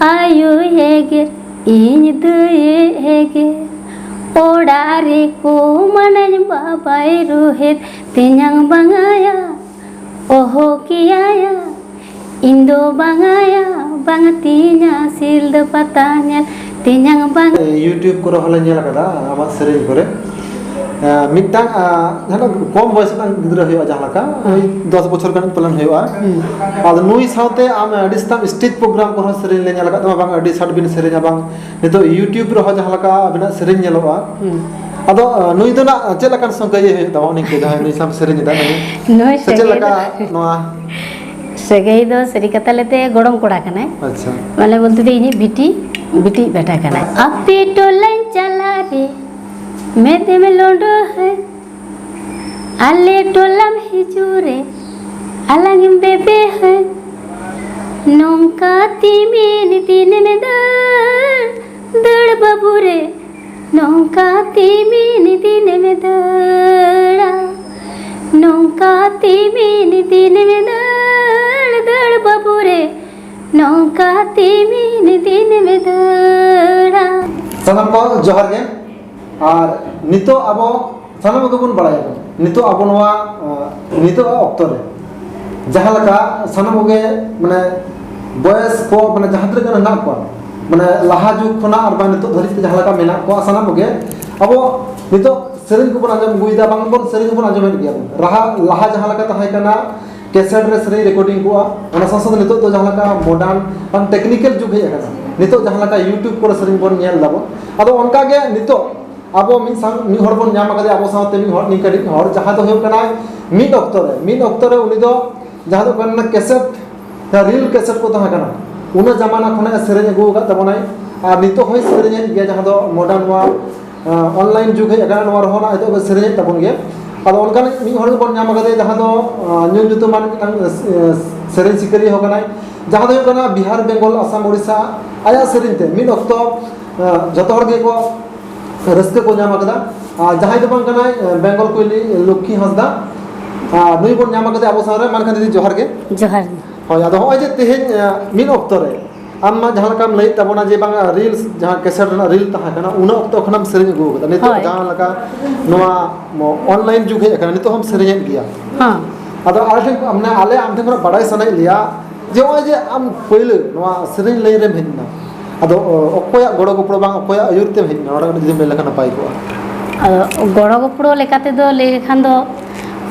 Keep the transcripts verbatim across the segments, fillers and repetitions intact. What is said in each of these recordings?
ᱟᱭᱳᱭ ᱮᱜᱮᱨ, ᱤᱧ ᱫᱟᱹᱭᱮ ᱮᱜᱮᱨ, ᱚᱲᱟᱜ ᱨᱮᱠᱚ ᱢᱟᱱᱟᱧ ᱵᱟᱵᱟᱭ ᱨᱩᱦᱮᱫ, ᱛᱮᱧᱟᱝ ᱵᱟᱝᱟᱭᱟ, ᱚᱦᱚ ᱠᱮᱭᱟᱭᱟ, ᱤᱧ ᱫᱚ ᱵᱟᱝᱟᱭᱟ, ᱵᱟᱝ ᱛᱤᱧᱟ ᱥᱤᱞᱫᱟᱹ ᱯᱟᱛᱟ ᱧᱮᱞ, ᱛᱮᱧᱟᱝ ᱵᱟᱝ᱾ YouTube ᱠᱚᱨᱮ ᱦᱚᱸᱞᱮ ᱧᱮᱞ ᱟᱠᱟᱫᱟ ᱟᱢᱟᱜ ᱥᱮᱨᱮᱧ ᱠᱚᱨᱮ᱾ ᱮᱸ, ᱢᱤᱫᱴᱟᱝ, ᱟᱸ, ᱡᱟᱦᱟᱸ ᱫᱚ ᱠᱚᱢ ᱵᱚᱭᱮᱥ ᱨᱮᱱᱟᱜ ᱜᱤᱫᱽᱨᱟᱹ ᱦᱩᱭᱩᱜᱼᱟ, ᱡᱟᱦᱟᱸ ᱞᱮᱠᱟ, ᱳᱭ ᱫᱚᱥ ᱵᱚᱪᱷᱚᱨ ᱜᱟᱱ ᱯᱟᱞᱮᱱ ᱦᱩᱭᱩᱜᱼᱟ᱾ ᱦᱩᱸ᱾ ᱟᱫᱚ ᱱᱩᱭ ᱥᱟᱶᱛᱮ ᱟᱢ ᱟᱹᱰᱤ ᱥᱮᱛᱟᱜ ᱥᱴᱮᱡᱽ ᱯᱨᱳᱜᱨᱟᱢ ᱠᱚᱨᱮ ᱦᱚᱸ ᱥᱮᱨᱮᱧ ᱞᱮ ᱧᱮᱞ ᱟᱠᱟᱫ ᱛᱟᱢᱟ, ᱵᱟᱝ ᱟᱹᱰᱤ ᱥᱟᱴ ᱵᱤᱱ ᱥᱮᱨᱮᱧᱟ, ᱵᱟᱝ ᱱᱤᱛᱚᱜ YouTube ᱨᱮᱦᱚᱸ ᱡᱟᱦᱟᱸ ᱞᱮᱠᱟ ᱟᱵᱤᱱᱟᱜ ᱥᱮᱨᱮᱧ ᱧᱮᱞᱚᱜᱼᱟ᱾ ᱦᱩᱸ᱾ ᱟᱫᱚ, ᱟᱸ, ᱱᱩᱭ ᱫᱚ ᱱᱟᱜ ᱪᱮᱫ ᱞᱮᱠᱟᱱ ᱥᱟᱹᱜᱟᱹᱭ ᱦᱩᱭᱩᱜ ᱛᱟᱢᱟ, ᱩᱱᱤ ᱠᱚ ᱡᱟᱦᱟᱸᱭ ᱱᱩᱭ ᱥᱟᱶ ᱥᱮᱨᱮᱧ ᱮᱫᱟ, ᱱᱩᱭ? ᱱᱩᱭ ᱥᱮ ᱪᱮᱫ ᱥᱟᱹᱜᱟᱹᱭ ᱞᱮᱠᱟ ᱫᱚ, ᱱᱚᱣᱟ? ᱥᱟᱹᱜᱟᱹᱭ ᱫᱚ ᱥᱟᱹᱨᱤ ᱠᱟᱛᱷᱟ ᱞᱮᱛᱮ ᱜᱚᱲᱚᱢ ᱠᱚᱲᱟ ᱠᱟᱱᱟᱭ᱾ ᱟᱪᱪᱷᱟ᱾ ᱢᱟᱱᱮ ᱵᱚᱞᱛᱮ ᱫᱚ ᱤᱧᱤᱡ ᱵᱤᱴᱤ, ᱵᱤᱴᱤ ᱵᱮᱴᱟ ᱠᱟᱱᱟᱭ᱾ ᱟᱯᱮ ᱴᱚᱞᱟᱧ ᱪᱟᱞᱟᱜ ᱨᱮ, ᱢᱮᱫ ᱮᱢ ᱞᱚᱸᱰᱚ ᱦᱟᱹᱧ, ᱟᱞᱮ ᱴᱚᱞᱟᱢ ᱦᱤᱡᱩᱜ ᱨᱮ, ᱟᱞᱟᱝ ᱮᱢ ᱵᱮᱵᱮ ᱦᱟᱹᱧ᱾ ᱱᱚᱝᱠᱟ ᱛᱤᱢᱤᱱ ᱫᱤᱱᱮᱢ ᱫᱟᱹᱲ, ᱫᱟᱹᱲ ᱵᱟᱹᱵᱩ ᱨᱮ, ᱱᱚᱝᱠᱟ ᱛᱤᱢᱤᱱ ᱫᱤᱱᱮᱢ ᱫᱟᱹᱲᱟ᱾ ᱱᱚᱝᱠᱟ ᱛᱤᱢᱤᱱ ᱫᱤᱱᱮᱢ ᱫᱟᱹᱲ, ᱫᱟᱹᱲ ᱵᱟᱹᱵᱩ ᱨᱮ, ᱱᱚᱝᱠᱟ ᱛᱤᱢᱤᱱ ᱫᱤᱱᱮᱢ ᱫᱟᱹᱲᱟ᱾ ᱥᱟᱱᱟᱢ ᱠᱚ ᱡᱚᱦᱟᱨ ᱜᱮ᱾ ᱟᱨ ᱱᱤᱛᱚᱜ ᱟᱵᱚ ᱥᱟᱱᱟᱢ ᱠᱚᱜᱮ ᱵᱚᱱ ᱵᱟᱲᱟᱭᱟ, ᱱᱤᱛᱚᱜ ᱟᱵᱚ ᱱᱚᱣᱟ, ᱟᱸ, ᱱᱤᱛᱚᱜ ᱚᱠᱛᱚ ᱨᱮ ᱡᱟᱦᱟᱸ ᱞᱮᱠᱟ ᱥᱟᱱᱟᱢ ᱠᱚᱜᱮ, ᱢᱟᱱᱮ, ᱵᱚᱭᱮᱥ ᱠᱚ, ᱢᱟᱱᱮ, ᱡᱟᱦᱟᱸ ᱛᱤᱱᱟᱹᱜ ᱜᱟᱱ ᱦᱮᱱᱟᱜ ᱠᱚᱣᱟ, ᱢᱟᱱᱮ, ᱞᱟᱦᱟ ᱡᱩᱜᱽ ᱠᱷᱚᱱᱟᱜ ᱟᱨ ᱵᱟᱝ ᱱᱤᱛᱚᱜ ᱫᱷᱟᱹᱨᱤᱡ ᱛᱮ ᱡᱟᱦᱟᱸ ᱞᱮᱠᱟ ᱢᱮᱱᱟᱜ ᱠᱚᱣᱟ, ᱥᱟᱱᱟᱢ ᱠᱚᱜᱮ ᱟᱵᱚ ᱱᱤᱛᱚᱜ ᱥᱮᱨᱮᱧ ᱠᱚᱵᱚᱱ ᱟᱸᱡᱚᱢ ᱟᱹᱜᱩᱭᱮᱫᱟ, ᱵᱟᱝ ᱵᱚᱱ ᱥᱮᱨᱮᱧ ᱦᱚᱸᱵᱚᱱ ᱟᱸᱡᱚᱢᱮᱫ ᱜᱮᱭᱟ ᱵᱚᱱ᱾ ᱞᱟᱦᱟ, ᱞᱟᱦᱟ ᱡᱟᱦᱟᱸ ᱞᱮᱠᱟ ᱛᱟᱦᱮᱸ ᱠᱟᱱᱟ, ᱠᱮᱥᱮᱴ ᱨᱮ ᱥᱮᱨᱮᱧ ᱨᱮᱠᱚᱨᱰᱤᱝ ᱠᱚᱜᱼᱟ, ᱚᱱᱟ ᱥᱟᱶ ᱥᱟᱶᱛᱮ ᱱᱤᱛᱚᱜ ᱫᱚ ᱡᱟᱦᱟᱸ ᱞᱮᱠᱟ ᱢᱚᱰᱟᱨᱱ ᱵᱟᱝ ᱴᱮᱠᱱᱤᱠᱮᱞ ᱡᱩᱜᱽ ᱦᱮᱡ ᱟᱠᱟᱱᱟ, ᱱᱤᱛᱚᱜ ᱡᱟᱦᱟᱸ ᱞᱮᱠᱟ YouTube ᱠᱚᱨᱮ ᱥᱮᱨᱮᱧ ᱵᱚᱱ ᱧᱮᱞ ᱫᱟᱵᱚᱱ᱾ ᱟᱫᱚ ᱚᱱᱠᱟ ᱜᱮ ᱱᱤᱛᱚᱜ ᱟᱵᱚ ᱢᱤᱫ ᱥᱟᱶ, ᱢᱤᱫ ᱦᱚᱲ ᱵᱚᱱ ᱧᱟᱢ ᱟᱠᱟᱫᱮᱭᱟ, ᱟᱵᱚ ᱥᱟᱶᱛᱮ ᱢᱤᱫ ᱦᱚᱲ, ᱱᱤᱝᱠᱟᱹ ᱢᱤᱫ ᱦᱚᱲ, ᱡᱟᱦᱟᱸ ᱫᱚ ᱦᱩᱭᱩᱜ ᱠᱟᱱᱟᱭ ᱢᱤᱫ ᱚᱠᱛᱚ ᱨᱮ, ᱢᱤᱫ ᱚᱠᱛᱚ ᱨᱮ ᱩᱱᱤ ᱫᱚ ᱡᱟᱦᱟᱸ ᱫᱚ ᱦᱩᱭᱩᱜ ᱠᱟᱱᱟ ᱠᱮᱥᱮᱴ, ᱡᱟᱦᱟᱸ ᱨᱤᱞ ᱠᱮᱥᱮᱴ ᱠᱚ ᱛᱟᱦᱮᱸ ᱠᱟᱱᱟ, ᱚᱱᱟ ᱡᱟᱢᱟᱱᱟ ᱠᱷᱚᱱᱟᱜ ᱮ ᱥᱮᱨᱮᱧ ᱟᱹᱜᱩ ᱟᱠᱟᱫ ᱛᱟᱵᱚᱱᱟᱭ᱾ ᱟᱨ ᱱᱤᱛᱚᱜ ᱦᱚᱸᱭ ᱥᱮᱨᱮᱧᱮᱫ ᱜᱮᱭᱟ, ᱡᱟᱦᱟᱸ ᱫᱚ ᱢᱚᱰᱟᱨᱱ ᱱᱚᱣᱟ, ᱟᱸ, ᱚᱱᱞᱟᱭᱤᱱ ᱡᱩᱜᱽ ᱦᱮᱡ ᱟᱠᱟᱱᱟ, ᱱᱚᱣᱟ ᱨᱮᱦᱚᱸ ᱱᱟᱜ ᱱᱤᱛᱚᱜ ᱫᱚ ᱥᱮᱨᱮᱧᱮᱫ ᱛᱟᱵᱚᱱ ᱜᱮᱭᱟ᱾ ᱟᱫᱚ ᱚᱱᱠᱟᱱ ᱢᱤᱫ ᱦᱚᱲ ᱜᱮᱵᱚᱱ ᱧᱟᱢ ᱟᱠᱟᱫᱮᱭᱟ, ᱡᱟᱦᱟᱸ ᱫᱚ, ᱟᱸ, ᱧᱩᱢ ᱧᱩᱛᱩᱢᱟᱱ ᱢᱤᱫᱴᱟᱝ, ᱟᱸ, ᱥᱮᱨᱮᱧ ᱥᱤᱠᱟᱹᱨᱤᱭᱟᱹ ᱦᱚᱸ ᱠᱟᱱᱟᱭ, ᱡᱟᱦᱟᱸ ᱫᱚ ᱦᱩᱭᱩᱜ ᱠᱟᱱᱟ ᱵᱤᱦᱟᱨ, ᱵᱮᱝᱜᱚᱞ, ᱟᱥᱟᱢ, ᱳᱰᱤᱥᱟ᱾ ᱟᱭᱟᱜ ᱥᱮᱨᱮᱧ ᱛᱮ ᱢᱤᱫ ᱚᱠᱛᱚ, ᱟᱸ, ᱡᱚᱛᱚ ᱦᱚᱲ ᱜᱮᱠᱚ ᱨᱟᱹᱥᱠᱟᱹ ᱠᱚ ᱧᱟᱢ ᱟᱠᱟᱫᱟ᱾ ᱟᱨ ᱡᱟᱦᱟᱸᱭ ᱫᱚ ᱵᱟᱝ ᱠᱟᱱᱟᱭ, ᱮ, ᱵᱮᱝᱜᱚᱞ ᱠᱩᱭᱞᱤ ᱞᱚᱠᱠᱷᱤ ᱦᱟᱸᱥᱫᱟ᱾ ᱟᱨ ᱱᱩᱭ ᱵᱚᱱ ᱧᱟᱢ ᱟᱠᱟᱫᱮᱭᱟ ᱟᱵᱚ ᱥᱟᱶ ᱨᱮ᱾ ᱢᱟ ᱮᱱᱠᱷᱟᱱ ᱫᱤᱫᱤ, ᱡᱚᱦᱟᱨ ᱜᱮ᱾ ᱡᱚᱦᱟᱨ ᱜᱮ᱾ ᱦᱳᱭ, ᱟᱫᱚ ᱦᱚᱸᱜᱼᱚᱭ ᱡᱮ ᱛᱮᱦᱮᱧ, ᱮ, ᱢᱤᱫ ᱚᱠᱛᱚ ᱨᱮ, ᱟᱢ ᱢᱟ ᱡᱟᱦᱟᱸ ᱞᱮᱠᱟᱢ ᱞᱟᱹᱭᱮᱫ ᱛᱟᱵᱚᱱᱟ ᱡᱮ ᱵᱟᱝᱟ ᱨᱤᱞᱥ, ᱡᱟᱦᱟᱸ ᱠᱮᱥᱮᱴ ᱨᱮᱱᱟᱜ ᱨᱤᱞ ᱛᱟᱦᱮᱸ ᱠᱟᱱᱟ, ᱩᱱᱟᱹ ᱚᱠᱛᱚ ᱠᱷᱚᱱᱮᱢ ᱥᱮᱨᱮᱧ ᱟᱹᱜᱩ ᱟᱠᱟᱫᱟ᱾ ᱱᱤᱛᱚᱜ ᱦᱳᱭ᱾ ᱡᱟᱦᱟᱸ ᱞᱮᱠᱟ ᱱᱚᱣᱟ ᱚᱱᱞᱟᱭᱤᱱ ᱡᱩᱜᱽ ᱦᱮᱡ ᱟᱠᱟᱱᱟ, ᱱᱤᱛᱚᱜ ᱦᱚᱸᱢ ᱥᱮᱨᱮᱧᱮᱫ ᱜᱮᱭᱟ᱾ ᱦᱮᱸ᱾ ᱟᱫᱚ ᱟᱞᱮ ᱴᱷᱮᱱ, ᱢᱟᱱᱮ ᱟᱞᱮ ᱟᱢ ᱴᱷᱮᱱ ᱠᱷᱚᱱᱟᱜ ᱵᱟᱲᱟᱭ ᱥᱟᱱᱟᱭᱮᱫ ᱞᱮᱭᱟ ᱡᱮ ᱱᱚᱜᱼᱚᱭ ᱡᱮ ᱟᱢ ᱯᱳᱭᱞᱳ ᱱᱚᱣᱟ ᱥᱮᱨᱮᱧ ᱞᱟᱭᱤᱱ ᱨᱮᱢ ᱦᱮᱡ ᱮᱱᱟ, ᱟᱫᱚ ᱚᱠᱚᱭᱟᱜ ᱜᱚᱲᱚ ᱜᱚᱯᱚᱲᱚ ᱵᱟᱝ ᱚᱠᱚᱭᱟᱜ ᱟᱹᱭᱩᱨ ᱛᱮᱢ ᱦᱮᱡ ᱮᱱᱟ, ᱚᱱᱟ ᱠᱟᱹᱴᱤᱡ ᱡᱩᱫᱤᱢ ᱞᱟᱹᱭ ᱞᱮᱠᱷᱟᱱ ᱱᱟᱯᱟᱭ ᱠᱚᱜᱼᱟ᱾ ᱟᱫᱚ ᱜᱚᱲᱚ ᱜᱚᱯᱚᱲᱚ ᱞᱮᱠᱟ ᱛᱮᱫᱚ ᱞᱟᱹᱭ ᱞᱮᱠᱷᱟᱱ ᱫᱚ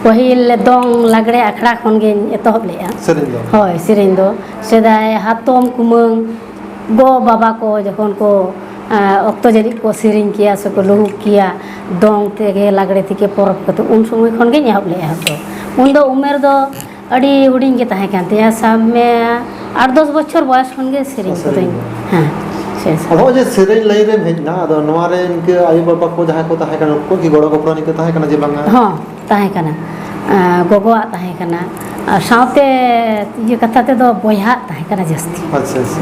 ᱯᱟᱹᱦᱤᱞ ᱫᱚᱝ ᱞᱟᱜᱽᱲᱮ ᱟᱠᱷᱲᱟ ᱠᱷᱚᱱ ᱜᱤᱧ ᱮᱛᱚᱦᱚᱵ ᱞᱮᱫᱼᱟ᱾ ᱥᱮᱨᱮᱧ ᱫᱚ? ᱦᱳᱭ, ᱥᱮᱨᱮᱧ ᱫᱚ ᱥᱮᱫᱟᱭ ᱦᱟᱛᱚᱢ ᱠᱩᱢᱟᱹᱝ ᱜᱚ ᱵᱟᱵᱟ ᱠᱚ ᱡᱚᱠᱷᱚᱱ ᱠᱚ, ᱟᱸ, ᱚᱠᱛᱚ ᱡᱟᱹᱱᱤᱡ ᱠᱚ ᱥᱮᱨᱮᱧ ᱠᱮᱭᱟ ᱥᱮᱠᱚ ᱞᱩᱦᱩᱠ ᱠᱮᱭᱟ, ᱫᱚᱝ ᱛᱮᱜᱮ ᱞᱟᱜᱽᱲᱮ ᱛᱮᱜᱮ ᱯᱚᱨᱚᱵᱽ ᱠᱟᱛᱮ, ᱩᱱ ᱥᱚᱢᱚᱭ ᱠᱷᱚᱱ ᱜᱤᱧ ᱮᱦᱚᱵ ᱞᱮᱫᱼᱟ ᱮᱦᱚᱵ ᱫᱚ᱾ ᱩᱱᱫᱚ ᱩᱢᱮᱨ ᱫᱚ ᱟᱹᱰᱤ ᱦᱩᱰᱤᱧ ᱜᱮ ᱛᱟᱦᱮᱸ ᱠᱟᱱ ᱛᱤᱧᱟᱹ, ᱥᱟᱵ ᱢᱮ ᱟᱴ ᱫᱚᱥ ᱵᱚᱪᱷᱚᱨ ᱵᱚᱭᱚᱥ ᱠᱷᱚᱱ ᱜᱮ ᱥᱮᱨᱮᱧ ᱥᱮᱨᱮᱧ ᱠᱚᱫᱚᱧ, ᱫᱚ᱾ ᱦᱮᱸ, ᱥᱮᱨᱮᱧ ᱟᱫᱚ ᱱᱚᱜᱼᱚᱭ ᱡᱮ ᱥᱮᱨᱮᱧ ᱞᱟᱭᱤᱱ ᱨᱮᱢ ᱦᱮᱡ ᱮᱱᱟ, ᱟᱫᱚ ᱱᱚᱣᱟ ᱨᱮ ᱤᱱᱠᱟᱹ ᱟᱭᱳ ᱵᱟᱵᱟ ᱠᱚ ᱡᱟᱦᱟᱸᱭ ᱠᱚ ᱛᱟᱦᱮᱸ ᱠᱟᱱᱟ, ᱩᱱᱠᱩ ᱠᱤ ᱜᱚᱲᱚ ᱜᱚᱯᱚᱲᱚ ᱱᱤᱝᱠᱟᱹ ᱛᱟᱦᱮᱸ ᱠᱟᱱᱟ ᱡᱮ ᱵᱟᱝᱟ? ᱦᱚᱸ, ᱛᱟᱦᱮᱸ ᱠᱟᱱᱟ᱾ ᱟᱸ, ᱜᱚᱜᱚᱣᱟᱜ ᱛᱟᱦᱮᱸ ᱠᱟᱱᱟ, ᱟᱨ ᱥᱟᱶᱛᱮ ᱤᱭᱟᱹ ᱠᱟᱛᱷᱟ ᱛᱮᱫᱚ ᱵᱚᱭᱦᱟᱣᱟᱜ ᱛᱟᱦᱮᱸ ᱠᱟᱱᱟ ᱡᱟᱹᱥᱛᱤ᱾ ᱟᱪᱪᱷᱟ, ᱟᱪᱪᱷᱟ᱾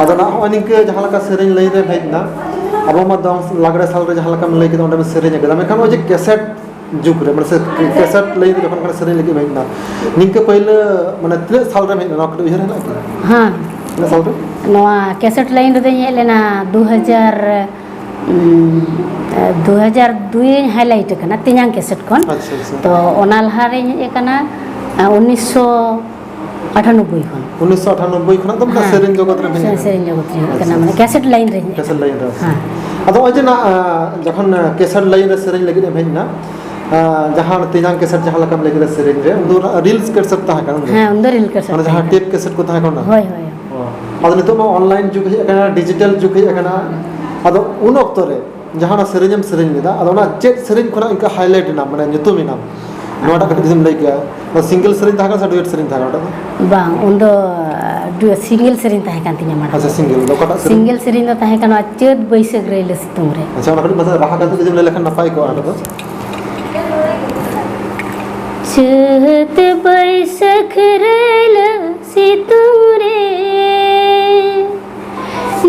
ᱟᱫᱚ ᱱᱟᱜ ᱱᱚᱜᱼᱚᱭ ᱱᱤᱝᱠᱟᱹ ᱡᱟᱦᱟᱸ ᱞᱮᱠᱟ ᱥᱮᱨᱮᱧ ᱞᱟᱭᱤᱱ ᱨᱮᱢ ᱦᱮᱡ ᱮᱱᱟ, ᱟᱵᱚ ᱢᱟ ᱫᱚᱝ ᱞᱟᱜᱽᱲᱮ ᱥᱟᱞ ᱨᱮ ᱡᱟᱦᱟᱸ ᱞᱮᱠᱟᱢ ᱞᱟᱹᱭ ᱠᱮᱫᱟ, ᱚᱸᱰᱮ ᱢᱟ ᱥᱮᱨᱮᱧ ᱟᱠᱟᱫᱟ, ᱢᱮᱱᱠᱷᱟᱱ ᱱᱚᱜᱼᱚᱭ ᱡᱮ ᱠᱮᱥᱮᱴ ᱡᱩᱜᱽ ᱨᱮ, ᱢᱟᱱᱮ ᱥᱮ ᱠᱮᱥᱮᱴ ᱞᱟᱭᱤᱱ ᱨᱮ ᱡᱚᱠᱷᱚᱱ ᱠᱷᱚᱱ ᱥᱮᱨᱮᱧ ᱞᱟᱹᱜᱤᱫ ᱮᱢ ᱦᱮᱡ ᱮᱱᱟ, ᱱᱤᱝᱠᱟᱹ ᱯᱟᱹᱭᱞᱟᱹ, ᱢᱟᱱᱮ ᱛᱤᱱᱟᱹᱜ ᱥᱟᱞ ᱨᱮᱢ ᱦᱮᱡ ᱞᱮᱱᱟ, ᱱᱚᱣᱟ ᱠᱟᱹᱴᱤᱡ ᱩᱭᱦᱟᱹᱨ ᱦᱮᱱᱟᱜ ᱠᱤ? ᱦᱮᱸ᱾ ᱛᱤᱱᱟᱹᱜ ᱥᱟᱞ ᱨᱮ? ᱱᱚᱣᱟ ᱠᱮᱥᱮᱴ ᱞᱟᱭᱤᱱ ᱨᱮᱫᱚᱧ ᱦᱮᱡ ᱞᱮᱱᱟ ᱫᱩ ᱦᱟᱡᱟᱨ, ᱩᱸ, ᱫᱩ ᱦᱟᱡᱟᱨ ᱫᱩᱭ ᱨᱤᱧ ᱦᱟᱭᱞᱟᱭᱤᱴ ᱟᱠᱟᱱᱟ, ᱛᱮᱧᱟᱝ ᱠᱮᱥᱮᱴ ᱠᱷᱚᱱ᱾ ᱟᱪᱪᱷᱟ, ᱟᱪᱪᱷᱟ᱾ ᱛᱚ, ᱚᱱᱟ ᱞᱟᱦᱟ ᱨᱤᱧ ᱦᱮᱡ ᱟᱠᱟᱱᱟ, ᱟᱸ, ᱩᱱᱤᱥᱥᱚ ᱟᱴᱷᱟᱱᱚᱵᱵᱳᱭ ᱠᱷᱚᱱ᱾ ᱩᱱᱤᱥᱥᱚ ᱟᱴᱷᱟᱱᱚᱵᱵᱳᱭ ᱠᱷᱚᱱᱟᱜ ᱫᱚ ᱢᱟᱱᱮ ᱦᱮᱸ᱾ ᱥᱮᱨᱮᱧ ᱡᱚᱜᱚᱛ ᱨᱮᱢ ᱦᱮᱡ ᱥᱮ-, ᱮᱱᱟ? ᱥᱮᱨᱮᱧ ᱡᱚᱜᱚᱛ ᱨᱮᱧ ᱦᱮᱡ ᱟᱪᱪᱷᱟ, ᱟᱠᱟᱱᱟ, ᱢᱟᱱᱮ ᱟᱪᱪᱷᱟ᱾ ᱠᱮᱥᱮᱴ ᱞᱟᱭᱤᱱ ᱨᱮᱧ ᱦᱮᱡ ᱠᱮᱥᱮᱴ ᱟᱠᱟᱱᱟ᱾ ᱞᱟᱭᱤᱱ ᱨᱮ, ᱟᱪᱪᱷᱟ᱾ ᱦᱮᱸ᱾ ᱟᱫᱚ ᱱᱚᱜᱼᱚᱭ ᱡᱮ ᱱᱟ-, ᱟᱸ, ᱡᱚᱠᱷᱚᱱ, ᱟᱸ, ᱠᱮᱥᱮᱴ ᱞᱟᱭᱤᱱ ᱨᱮ ᱥᱮᱨᱮᱧ ᱞᱟᱹᱜᱤᱫ ᱮᱢ ᱦᱮᱡ ᱮᱱᱟ, ᱟᱸ, ᱡᱟᱦᱟᱸ ᱛᱮᱧᱟᱝ ᱠᱮᱥᱮᱴ ᱡᱟᱦᱟᱸ ᱞᱮᱠᱟᱢ ᱞᱟᱹᱭ ᱠᱮᱫᱟ ᱥᱮᱨᱮᱧ ᱨᱮ, ᱩᱱ ᱫᱚ ᱚᱱᱟ ᱨᱤᱞᱥ ᱠᱮᱥᱮᱴ ᱛᱟᱦᱮᱸ ᱠᱟᱱᱟ ᱩᱱ ᱫᱚ? ᱦᱮᱸ, ᱩᱱ ᱫᱚ ᱨᱤᱞ ᱠᱮᱥᱮᱴ ᱢᱟᱱᱮ ᱡᱟᱦᱟᱸ ᱛᱟᱦᱮᱸ ᱠᱟᱱᱟ᱾ ᱴᱮᱯ ᱠᱮᱥᱮᱴ ᱠᱚ ᱛᱟᱦᱮᱸ ᱠᱟᱱᱟ? ᱦᱳᱭ, ᱦᱳᱭ᱾ ᱚ᱾ ᱟᱫᱚ ᱱᱤᱛᱚᱜ ᱢᱟ ᱚᱱᱞᱟᱭᱤᱱ ᱡᱩᱜᱽ ᱦᱮᱡ ᱟᱠᱟᱱᱟ, ᱰᱤᱡᱤᱴᱟᱞ ᱡᱩᱜᱽ ᱦᱮᱡ ᱟᱠᱟᱱᱟ, ᱟᱫᱚ ᱩᱱ ᱚᱠᱛᱚ ᱨᱮ ᱡᱟᱦᱟᱸ ᱚᱱᱟ ᱥᱮᱨᱮᱧ ᱮᱢ ᱥᱮᱨᱮᱧ ᱞᱮᱫᱟ, ᱟᱫᱚ ᱚᱱᱟ ᱪᱮᱫ ᱥᱮᱨᱮᱧ ᱠᱷᱚᱱᱟᱜ ᱤᱱᱠᱟᱹ highlight ᱮᱱᱟ, ᱢᱟᱱᱮ ᱧᱩᱛᱩᱢ ᱮᱱᱟ? ᱱᱚᱣᱟᱴᱟᱜ ᱠᱟᱹᱴᱤᱡ ᱡᱩᱫᱤᱢ ᱞᱟᱹᱭ ᱠᱮᱭᱟ᱾ ᱱᱚᱣᱟ single ᱥᱮᱨᱮᱧ ᱛᱟᱦᱮᱸ ᱠᱟᱱᱟ ᱥᱮ duet ᱥᱮᱨᱮᱧ ᱛᱟᱦᱮᱸ ᱠᱟᱱᱟ ᱚᱸᱰᱮ ᱫᱚ? ᱵᱟᱝ, ᱩᱱᱫᱚ, ᱟᱸ, du-, single ᱥᱮᱨᱮᱧ ᱛᱟᱦᱮᱸ ᱠᱟᱱ ᱛᱤᱧᱟᱹ ᱢᱟᱲᱟᱝ ᱟᱪᱪᱷᱟ, ᱫᱚ᱾ Single ᱫᱚ ᱚᱠᱟᱴᱟᱜ ᱥᱮᱨᱮᱧ? Single ᱥᱮᱨᱮᱧ ᱫᱚ ᱛᱟᱦᱮᱸ ᱠᱟᱱᱟ ᱪᱟᱹᱛ ᱵᱟᱹᱭᱥᱟᱹᱠᱷ ᱨᱟᱹᱭᱞᱟᱹ ᱥᱤᱛᱩᱝ ᱨᱮ᱾ ᱟᱪᱪᱷᱟ, ᱚᱱᱟ ᱠᱟᱹᱴᱤᱡ ᱢᱟᱥᱮ ᱨᱟᱦᱟ ᱠᱟᱛᱮ ᱡᱩᱫᱤᱢ ᱞᱟᱹᱭ ᱞᱮᱠᱷᱟᱱ ᱱᱟᱯᱟᱭ ᱠᱚᱜᱼᱟ ᱚᱸᱰᱮ ᱫᱚ᱾ ᱪᱟᱹᱛ ᱵᱟᱹᱭᱥᱟᱹᱠᱷ ᱨᱟᱹᱭᱞᱟᱹ ᱥᱤᱛᱩᱝ ᱨᱮ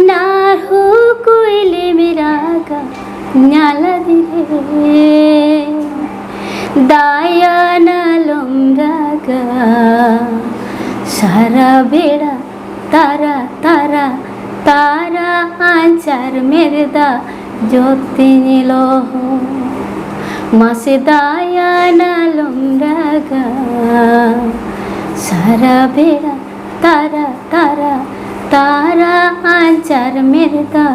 ᱱᱟᱨᱦᱩ ᱠᱩᱭᱞᱤᱢ ᱨᱟᱜᱟ ᱧᱟᱞᱟᱫᱤ ᱨᱮ, ᱫᱟᱭᱟᱱ ᱟᱞᱚᱢ ᱨᱟᱜᱟ ᱥᱟᱨᱟ ᱵᱮᱲᱟ ᱛᱟᱨᱟ ᱛᱟᱨᱟ ᱛᱟᱨᱟ ᱟᱧᱪᱟᱨ ᱢᱮᱨᱫᱟ ᱡᱚᱛᱤᱧ ᱞᱚᱦᱚ᱾ ᱢᱟᱥᱮ ᱫᱟᱭᱟ ᱱᱟᱞᱚᱢ ᱨᱟᱜᱟ᱾ ᱥᱟᱨᱟ ᱵᱮᱲᱟ ᱛᱟᱨᱟ ᱛᱟᱨᱟ ᱛᱟᱨᱟ ᱟᱧᱪᱟᱨ ᱢᱮᱨᱫᱟ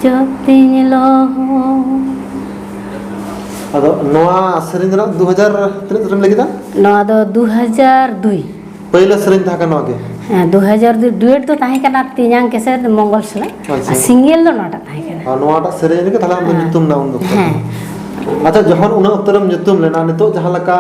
ᱡᱚᱛᱤᱧ ᱞᱚᱦᱚ᱾ ᱟᱫᱚ ᱱᱚᱣᱟ ᱥᱮᱨᱮᱧ ᱨᱮᱱᱟᱜ ᱫᱩ ᱦᱟᱡᱟᱨ ᱛᱤᱱᱟᱹᱜ ᱨᱮᱢ ᱞᱟᱹᱭ ᱠᱮᱫᱟ? ᱱᱚᱣᱟ ᱫᱚ ᱫᱩ ᱦᱟᱡᱟᱨ ᱫᱩᱭ᱾ ᱯᱟᱹᱭᱞᱟᱹ ᱥᱮᱨᱮᱧ ᱛᱟᱦᱮᱸ ᱠᱟᱱᱟ ᱱᱚᱣᱟ ᱜᱮ? ᱦᱮᱸ, ᱫᱩ ᱦᱟᱡᱟᱨ ᱫᱩᱭ ᱰᱩᱭᱮᱴ ᱫᱚ ᱛᱟᱦᱮᱸ ᱠᱟᱱᱟ ᱛᱮᱧᱟᱝ ᱠᱮᱥᱮᱴ ᱢᱚᱝᱜᱚᱞ ᱥᱟᱞᱟᱜ᱾ ᱟᱪᱪᱷᱟ᱾ ᱟᱨ ᱥᱤᱝᱜᱮᱞ ᱫᱚ ᱱᱚᱣᱟᱴᱟᱜ ᱛᱟᱦᱮᱸ ᱠᱟᱱᱟ᱾ ᱟᱨ ᱱᱚᱣᱟᱴᱟᱜ ᱥᱮᱨᱮᱧ ᱨᱮᱜᱮ ᱛᱟᱦᱞᱮ ᱟᱢ ᱫᱚ ᱦᱮᱸ᱾ ᱧᱩᱛᱩᱢ ᱮᱱᱟ ᱩᱱ ᱚᱠᱛᱚ ᱫᱚ? ᱦᱮᱸ᱾ ᱟᱪᱪᱷᱟ, ᱡᱚᱠᱷᱚᱱ ᱩᱱᱟᱹᱜ ᱚᱠᱛᱚ ᱨᱮᱢ ᱧᱩᱛᱩᱢ ᱞᱮᱱᱟ, ᱱᱤᱛᱚᱜ ᱡᱟᱦᱟᱸ ᱞᱮᱠᱟ